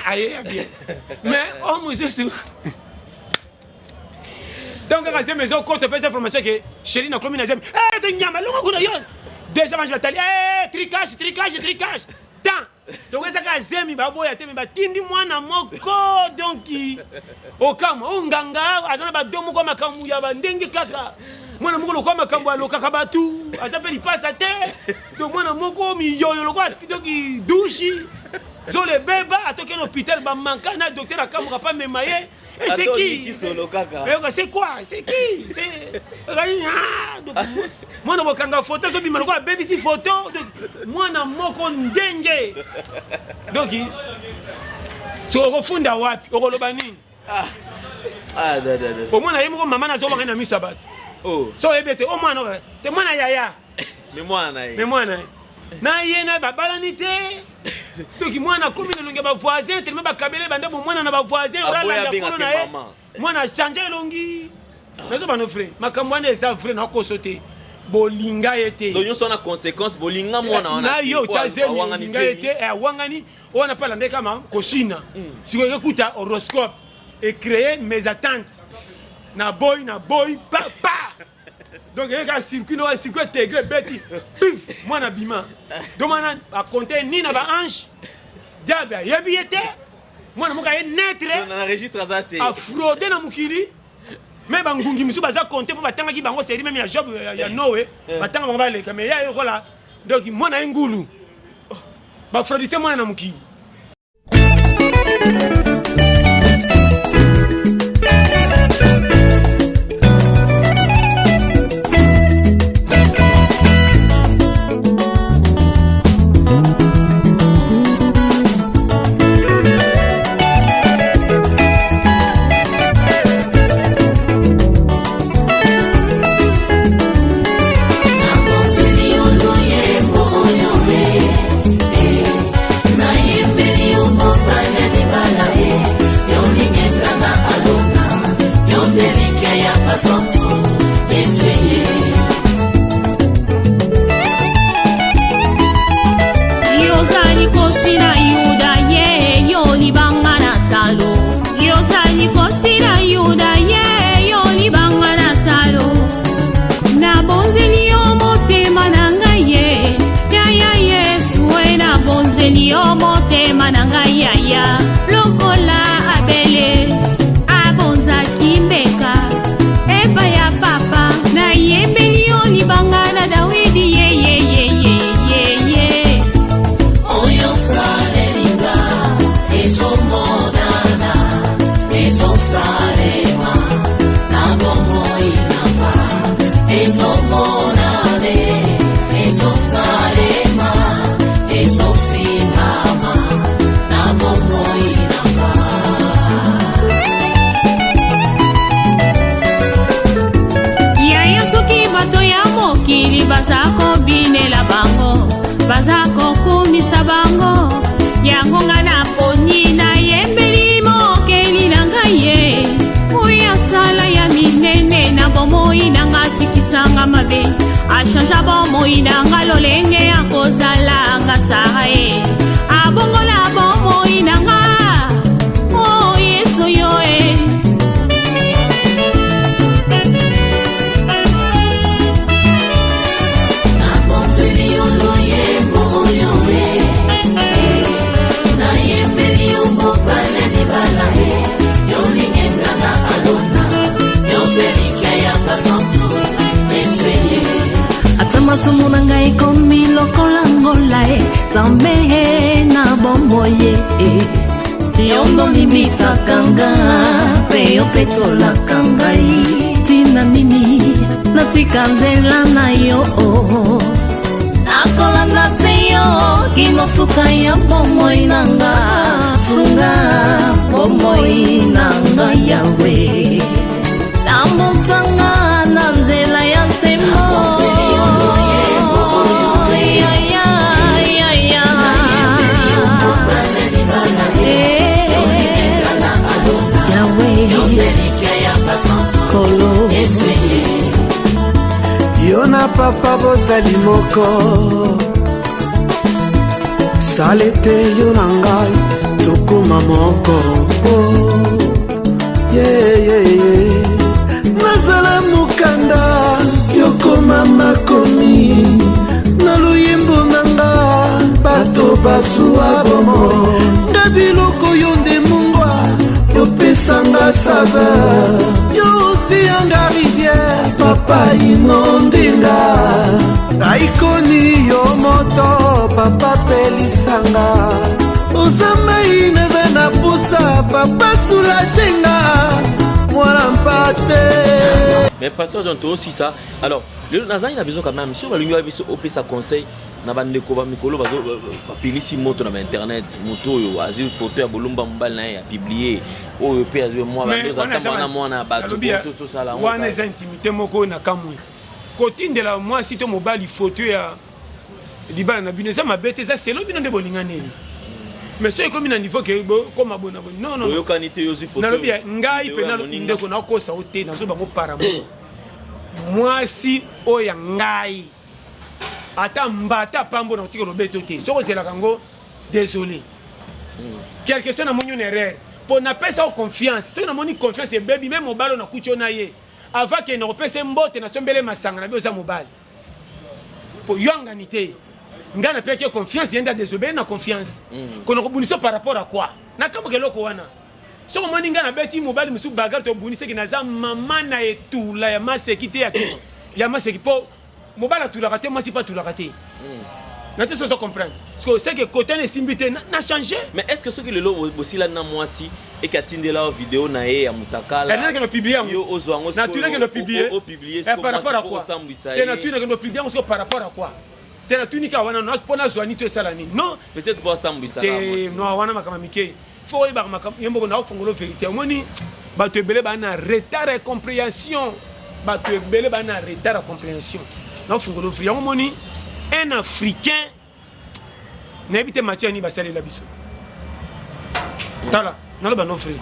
aye ya bien mais oyo mosusu donc kaka zemi ezokota opesa information ke chéri nakomi na zemi eh, to nyama longo kuna yo. Déjà bange batali eh, tricage, tricage, tricage. Tant. Donc eza kaka zemi baboya te me batindi mwana moko donc okamwa oyo nganga aza na bado moko ya makambo ya bandenge kaka mwana moko lokola makambo alokaka bato aza mpe lipasa te donc mwana moko miyoyo lokola donc dushi zolo ebeba atoki na hôpital bamanka na docteur akamuka pa mema ye. Et c'est qui? Eyoka, c'est quoi? C'est qui? C'est ah, donc mwana bokanga photo azobima lokola abebisi photo. Donc mwana moko ndenge donc soki okofunda wapi okoloba nini? Ah. Ah, da, da, da. Omona ye moko mama nazobanga na miso ya bato. Oh. So oyebi ete o mwana te mwana yaya. Me mwana na ye. Me mwana ye. Na ye na babalani te. Donc mwana akomi na elongi ya bavoisin telema bakabele banda bomwana na bavoisin olala kolo na ye. Mwana achange elongi. Nazo bano vrai. Makambo wana eza vrai na koso te. Bolinga ye te. Donc nyonso wana conséquence bolinga mwana wana. Na yo tya zemi bolinga ye te awangani wana pala nde kama koshina. Sikoyo ekuta horoscope et créer mes attentes. Na boy na boy pa pa. Donc eyeka circuit no circuit intégré beti pif mwana bima. Donc mwana a compter ni na ba ange. Diable ayebi ye te. Mwana moko aye naître. Na registre aza te. A frauder na mokili. Mais bangungi mosusu baza compter mpo batangaki bango série même ya Job ya Noé batanga bango baleka mais ya yokola donc mwana ye ngulu bafraudise mwana na mokili. Yozali kosi na Yuda ye yo libanga na talo. Yozali kosi na Yuda ye yo libanga na talo. Nabonzeli yo motema na ngai ye yaya Yesu e nabonzeli yo motema na ngai yaya lokola Abele abonzaki mbeka epai ya papa nayembeli yo libanga na Dawidi ye ye ye ye ye ye. Oyo salelinga ezomonana ezosalema na bomoi nanga ezomonane ezosalema ezosimbama na bomoi nanga. Yaya soki bato ya mokili baza kobinela bango baza kokumisa bango yango nga naponi nayembeli mokeli na ngai ye oyo asala ya minene na bomoi na nga atikisanga mabe achangea bomoi na nga lolenge ya kozala nga sara ye abongola bomoi na nga o Yesu yo e. Nabonzeli yo loyembo oyo e, nayembeli yo mobali ya libala e, yo lingenga na alona, yo mpe likia ya basantu esweye. Ata masumu na ngai ekomi lokola ngola e nzambe na bomoi e yo ndolimbisaka nga mpe yo petolaka ngai ntina nini natika nzela na yo nakolanda se yo kino suka ya bomoi na nga sunga bomoi na nga yawe tambusanga na nzela ya sembo. Ya, ya, ya, ya. Yahweh, Kolo. Yo na papa bozali moko sala ete yo na ngai tokóma moko. Oh, yeah, yeah, yeah. Nazala mokanda yokoma makomi. Pasua bomoi nde biloko yo nde mungwa yopesanga saveur yo osiyanga rivière papa inondinga aikoni yo moto papa pelisanga oza mai naza na pusa papa soulagenga mwana mpate. Mais pasteur John, toosisa. Alors lelo nazali na besoin quand même, soki balingi ba biso opesa conseil na bandeko ba mikolo bapelisi moto na bainternet, moto oyo azwi photo ya bolumba mobali na ye apublier, oyo mpe azwi mwa na mwana ya bato, tosala. Wana eza intimité moko na kamwe. Kotindela mwasi to mobali photo ya libala na bino eza mabe te, eza selo bino nde bolinganeli. Mais soki ekomi na niveau ke koma bona boni, non non. Oyokani te, yozwi photo. Nalobi ngai mpe ndeko nakosa o te, nazo bango par amour. Mwasi oyo ya ngai, ata mbata pambo na kotika lobeto te. Soki ozelaka yango, désolé, quelque chose namoni une erreur mpo napesa yo confiance. Soki namoni confiance ebebi, me mobali oyo nakuti yo na ye avant ke nakopesa mbote, nasombele masanga na bi, oza mobali po yo angani te. Ngai napeyaki ye confiance, ye nde adésobéir na confiance. Kona kobundisa par rapport à quoi? Nakamboka eloko wana. Soki omoni ngai nabeti mobali mosusu bagarre, tobunisaki, naza mama na etula ya maseki te, ya maseki, mpo mobali atulaka te, mwasi mpe atulaka te na te. Sozo comprendre parce que c'est que côté na esimbi te, na changer. Mais est ce que soki lelo bosilani na mwasi eke atindela yo video na ye ya mutakala, Natunaki no publier yango. Yo ozwa yango? Natunaki no publier. Opublier par rapport à quoi? Osambwisa. Te, natunaki no publier yango siko par rapport à quoi? Te, natuni kaka wana mpo nazwa nini to esala nini? Non. Peut-être po asambwisa. Te, non, wana makambo mike. Fo oyebaka makambo ye moko. Nakofongola vérité, omoni bato ebele baa na retard ya compréhension, bato ebele baa na retard ya compréhension. Nakofongola vérité yango, omoni un Africain, nayebi te matière nini basalela biso. Tala, naloba no vrai,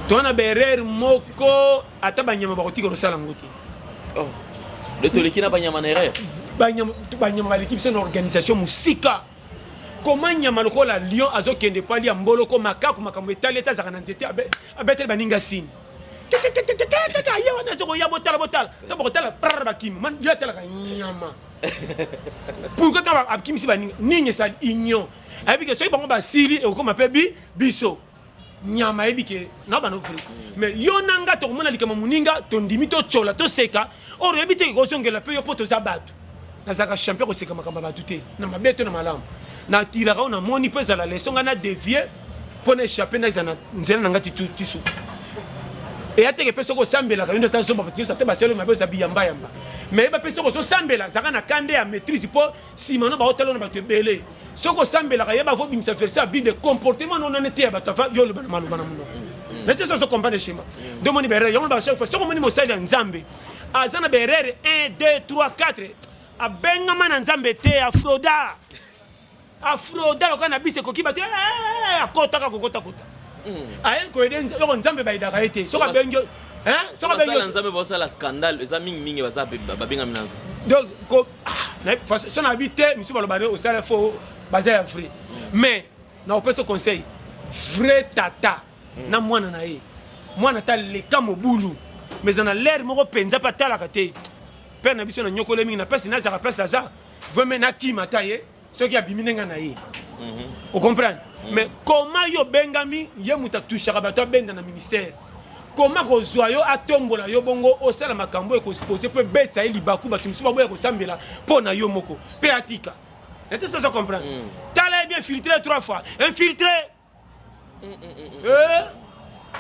toza na baerreur moko ata banyama bakotika kosala yango te. Oh. Le toleki na banyama na erreur? Banyama baleki biso na organisation mosika. Koma nyama lokola lion azokende po alia mboloko, makaku makambo etali ete azalaka na nzete, abeteli baninga sini aye wana azokoya, botala, botala to bokotala prr, bakimi. Yo atalaka nyama, pourquoi ntango akimisi baninga nini esali union? Ayebi ke soki bango basili ekokoma mpe bi biso. Nyama ayebi ke na bano vrai, mais yo na nga tokomona likambo moninga, tondimi, totyola, toseka. Or oyebi te kozongela mpe yo, mpo toza bato. Nazalaka champion koseka makambo ya bato te, na mabe to na malamu. Natiraka oyo namoni mpo ezala leçon. Ngai na dévier mpo na échappe, na ezala na nzela na ngai tisuka eya teke. Mpe soki osambelaka, yo nde oza zoba. Bato nyonso ate basali mabe, oza biyambayamba. Mais yeba mpe soki ozosambela, zalaka na kande ya maîtrise, mpo nsima no baotala na bato ebele. Soki osambelaka, yeba vobimisa verset ya Bible, comportement no nane te ya bato ava yo oloba na maloba na monoko na te. Soki ozocomprendre schéma nde omoni baerreur yango ba chaque fois, soki omoni mosali ya Nzambe aza na baerreur 1 2 3 4, abengama na Nzambe te. Afroda, afroda lokola na biso ekoki bato akotaka kokotakota, aye koyede yoko Nzambe bayedaka ye te. Soki abengi, soki abengi Nzambe, basala scandale, eza mingimingi baza babengami na Nzambe. Donc so na bi te, misu baloba osala fo baza ya vrai, mais na opesa conseil vrai tata na mwana na ye. Mwana ata leka mobulu, mais eza na lere moko mpenza mpe atalaka te. Père na biso na nyokole mingi na place nazalaka, place aza vraiment nakima ata ye soki abimi ndenge na ye, ocomprendre. Mais comment yo obengami, ye moto atushaka bato, abenda na ministère, comment kozwa yo, atombola yo bongo, osala makambo ekoexposer mpo ebetisa ye libaku, bato mosusu baboya kosambela mpo na yo moko mpe atika na te? Sozo comprendre, tala ye bien, filtré trois fois, infiltré.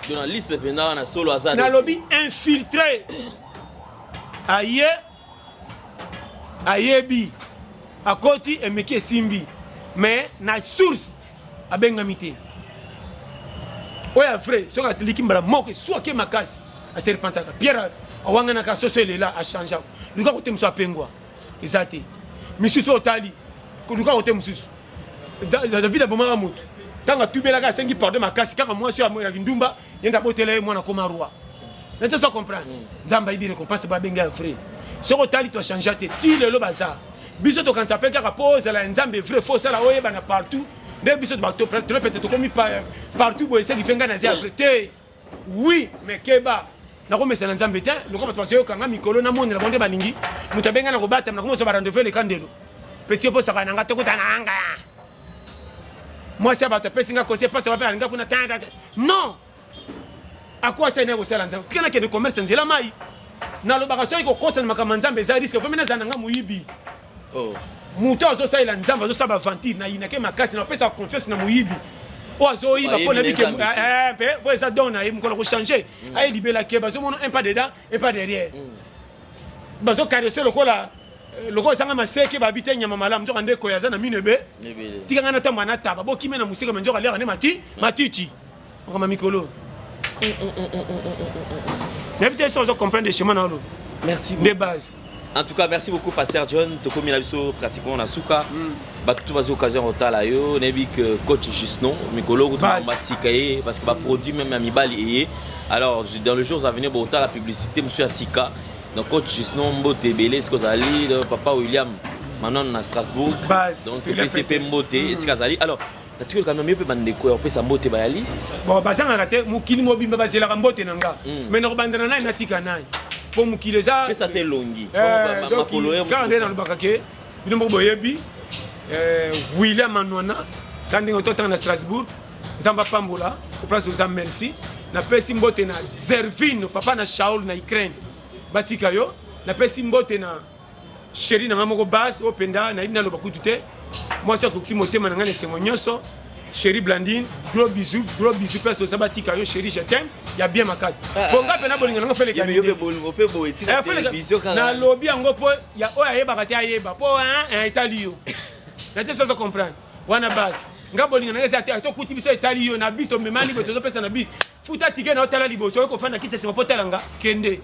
Donc na liste mpenza wana solo aza. Nalobi infiltré, aye, ayebi, akoti, emeki, esimbi, mais na source abengami te. Oyo ya vrai, soki aliki mbala moko eswaki makasi, aserpentaka. Pierre awanganaka soso elela, achangea, luka kote mosusu apengwa eza te. Misusu otali, luka kote mosusu. David abomaka motu, ntango atubelaka, asengi pardon makasi, kaka mwasi oyo ya kindumba ye nde abotela ye mwana, koma roi. Na te oza comprendre, Nzambe ayebi récompense. Babenge ya vrai, soki otali to achange te ti lelo. Baza biso tokanisa mpe kaka mpo ozala ya Nzambe vrai, fo osala oyebana partout. Nde biso tolopete, tokomi partout boye. Seki fe ngai naza ya vrai te, oui, mais keba, nakomesa na Nzambe te. Lokola bato bazoyokanga mikolo, namonela bango nde balingi moto abenga na kobatama, nakomozwa barendez-vous eleka ndelo. Petit, oposaka na nga, tokutana anga. Mwasi ya bato apesi nga conseil, pasi wapi alinga kuna ta ta. Non. Ako asali naye kosala Nzambe. Tika nakende commerce nzela mai. Nalobaka soki kokosa na makambo ya Nzambe eza risque, vraimen nazala na nga moyibi. Oh. Moto azosalela Nzambe azosala baaventure na yinake makasi na opesaka confiance na moyibi oyo azoyiba mpo nayebi ke eh, eh, mpo eza don na ye mokolo kochange mm. aye libela ke bazomona un pas dedans un pas derrière mm. bazokarese lokola eh, lokola ezanga maseke babi te nyama malamu nzoka nde koya aza na mino ebe tika ngai natamba na taba bokime na mosika me nzoka aliaka nde mati matiti okama mikolo nayebi te soki ozo comprendre chemin na olobi. Merci. Nde base. En tout cas, merci beaucoup, Pasteur John. Tokomi na biso pratiquement na suka. Bato tout bazo occasion kotala yo, nayebi que coach Jusnon mikolo kutu Base. masika ye parce que ba produit même ya mibali eye. Alors dans les jours à venir botala publicité mosusu ya sika. Donc coach Jusnon mbote ebele esika ozali, donc, papa William Manon na Strasbourg. Base. Donc Tolia topesi pete. pe mbote esika azali. Alors natikoli quand même yo mpe bandeko ya kopesa mbote bayali. Bon, bazangaka te, mokili mobimba bazelaka mbote na nga, mais nakobanda na nani, natika nani, mpo mokili eza Pesa te elongi. Eh, donc, Makolo ya kaka nde nalobaka ke bino moko boyebi eh, William Anwana ka ndenge totanga na Strasbourg. Nzambe apambola place oza, merci. Napesi mbote na Zervino, papa na Shaul na Ukraine, batika yo. Napesi mbote na chéri na ngai moko base oyo mpenza nayebi naloba kutu te, mwasi akokisi motema na ngai na esengo nyonso, chéri Blandine, gros bisou, gros bisou, place oza, batika yo. Chéri, je t'aime ya bien makasi, po nga mpe na bolingo na nga feleka. Yo mpe bolingo mpe boye tina Eh, feleka- télévision kaka. Nalobi yango mpo ya oyo ayebaka te ayeba, mpo etali yo na te, sozo comprendre wana base. Nga bolingo na nga eza te tokuti biso, etali yo na biso, memani boye tozopesa na biso. Futa tike na otala liboso, oyo kofanda kite nsima mpo tala nga kende.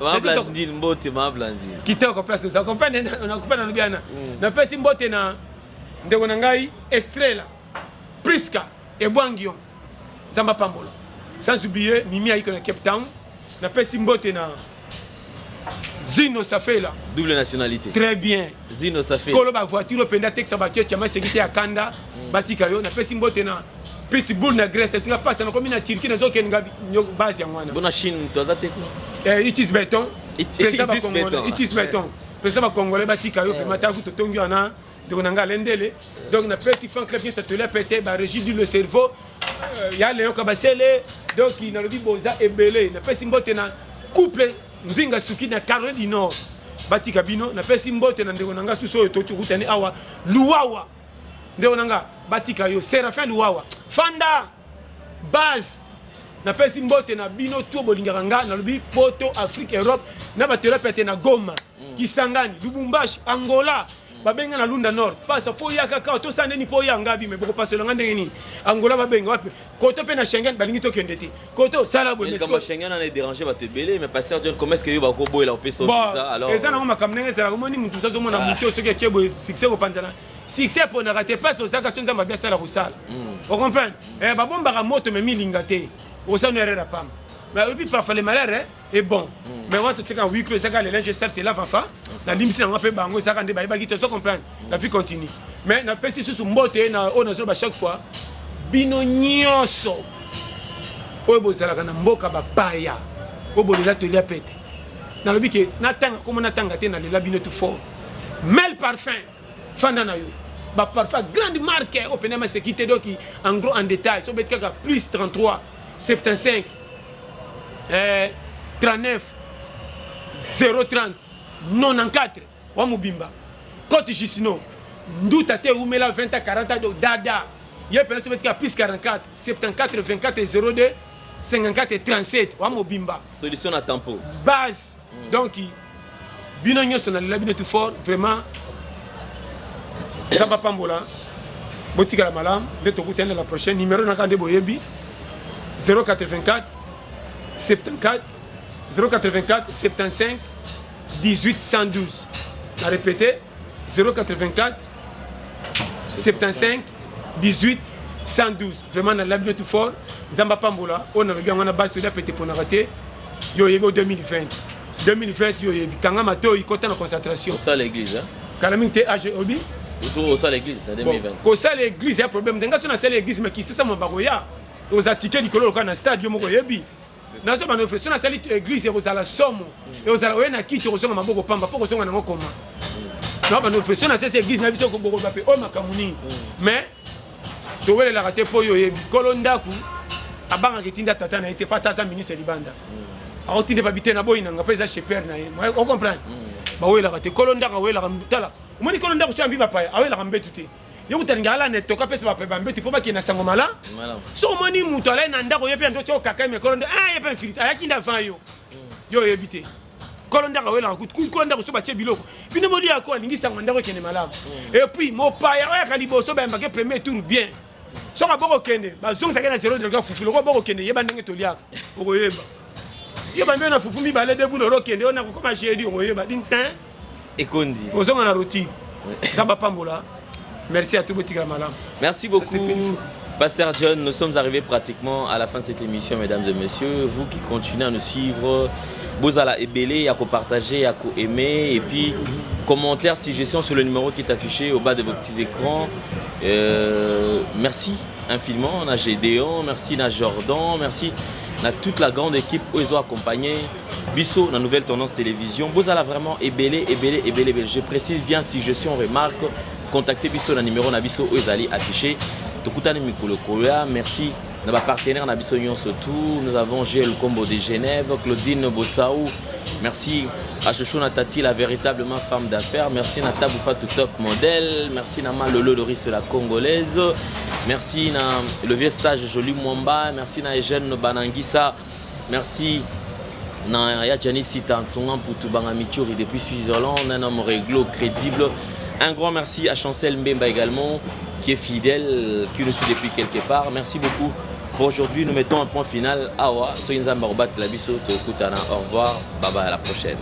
Mama Blandine, mbote Mama Blandine. Kitoko, place oza comprendre, na comprendre nalobi wana. Napesi mbote na ndeko na ngai Estrela Priska Ebwangion, Nzambe apambola, sans oublier Mimi Aiko na Cape Town. Napesi mbote na Zino Safela. Double nationalité. Très bien. Zino Safela. Kolo bavoiture mpenza atekisa bacheche ya maseki te ya kanda, batika yo. Napesi mbote na Pitbull na Grèce, esinga pasi nakomi na Turquie, nazokende nga base yango wana. Bona Chine toza te kuna. Eh, itis beton. Président Itis bacongolais Beton. Itis beton, président bacongolais, batika yo vraiment. Taku totongi wana ndeko na ngai alendele. Donc napesi fan club nyonso tolia pete barégie du le cerveau ya Leon Kabasele. Donc nalobi boza ebele. Napesi mbote na couple Nzinga Suki na Caroline du Nord, batika bino. Napesi mbote na ndeko na ngai susu oyo tokutani awa, Luwawa, ndeko na nga, batika yo. Séraphin Luwawa, fanda base. Napesi mbote na bino to bolingaka nga, nalobi Poto, Afrique, Europe, na bato Europe ete na Goma, Kisangani, Lubumbashi, Angola. Babenga na Lunda Nord, pasa fo ya kaka tosala ndeni mpo ya ngabi me bokopasola nga ndenge nini. Angola babenga wapi koto mpe na Schengen balingi tokende te koto sala boye. Likambo ya Schengen wana edérange bato ebele, mais pasteur John, comment est ce que yo bakoboyela kopesa Bon, visa alors? Eza nango makambo ndenge ezalaka. Omoni motu mosusu azomona motu soki etie boye succès kopanzana, succès eponaka te. Mpasi ozalaka so Nzambe abi asala kosala, ocomprendre. Eh, babombaka moto me milinga te, osala no erreur ya pamba. Mais et puis parfois le malheur, hein, est bon. Mais wana totiaka huis clos, ezaka le linge sale se lave afa nalimbisi nango mpe bango ezaka nde bayebaki te, ozo comprendre, la vie continue. Mais napesi susu mbote na oyo nazoloba chaque fois, bino nyonso oyo bozalaka na mboka bapaya oyo bolela tolia pete, nalobi ke natanga kombo natanga te, nalela bino tout fort. Mel Parfum, fanda na yo baparfum grande marque oyo pene maseki te. Donc en gros, en détail, so obeti kaka plus 33 75 39 030 94 wa mobimba cote Jusino nduta te ewumela 20 à 40 ans. Donc dada ye pene so obeti kaka plus 44 74 24 02 54 37 wa mobimba. Solution na tempo. Base. Donc bino nyonso nalela bino tout fort vraiment, Nzambe apambola, botikala malamu nde tokutani na la prochaine numéro naka nde boyebi 084 74 084 75 18 112. Na répété, 084 75 18 112. Vraiment nalela bino tout fort, Nzambe apambola. Oyo nalobi yango na base tolia pete ponaka te. Yo oyebi o 2020 2020, yo oyebi, kanga matoi, kota na concentration. Osala église, hein? Kala mingi te age obi. Osala église na 2020? Kosala église ya problème te. Nga so nasala église, mais kisasa mo bakoya oza tike likolo lokola na stade. Yo moko oyebi nazobana ofre so nasali église ekozala somo, ekozala oye na kiti okozonga maboko pamba mpo kozonga nango koma nabana ofre. So nasalisi église na biso bokoloba mpe oyo makambo nini, mais Towelelaka te mpo oyo oyebi kolo ndako abangaka etinda tata na ye te, mpo ata aza ministre libanda akotinda babi te, naboyi nanga mpo eza chez père na ye. Ocomprendre? Bawelaka te. Kolo ndako awelaka, tala, omoni kolo ndako so yambi bapaya, awelaka mbetu te. Ye kuta alingaka ala na etoka, apesa bapaya bambetu mpo bakende na sango mala. So omoni moto alai na ndako, ye mpe ando tio kaka me kolo ndako, ah, ye mpe infiltre ayaki nde avant yo, yo oyebi te. Kolo ndako awelaka kutu, kolo ndako so batie biloko, bino bolia ko, alingi sango ndako ekende malamu. Et puis mopaya oyo ayaka liboso, bayambaki premier tour bien. Soki abokokende, bazongisaki na zero delka fufu. Loko bokokende, yeba ndenge toliaka, okoyeba yo bambe na fufu mibale debu loro okende oyo nakokoma jeudi, okoyeba dintin. Ekondi. Ozonga na routine. Nzambe apambola. Merci à tout, botikala malamu. Merci beaucoup, Pasteur John. Nous sommes arrivés pratiquement à la fin de cette émission, mesdames et messieurs. Vous qui continuez à nous suivre, bozala ebele, à partager, à aimer, et puis commentaires, suggestions sur le numéro qui est affiché au bas de vos petits écrans. Merci infiniment, na Gédéon, merci na Jordan, merci à toute la grande équipe où ils ont accompagné biso, la Nouvelle Tendance Télévision. Bozala vraiment ebele, ebele, ebele, ebele. Je précise bien, suggestions, remarques, contactez biso na numéro na biso oyo ezali affiché. Tokutani mikolo koya. Merci na bapartenaire na biso nyonso tout. Nous avons GL Combo de Genève, Claudine Bossaou. Merci à Chochona Tati, la véritablement femme d'affaires. Merci na Taboufa Top Modèle. Merci na Lolo Loris la Congolaise. Merci na le vieux sage Joli Mwamba. Merci na Eugène Banangisa. Merci na ya Janis Tantonga Mputu Banga Michuri depuis Switzerland, un homme réglo, crédible. Un grand merci à Chancel Mbemba également, qui est fidèle, qui nous suit depuis quelque part. Merci beaucoup. Pour aujourd'hui, nous mettons un point final. Awa, soki Nzambe akobatela biso, tokutana. Au revoir, bye bye, à la prochaine.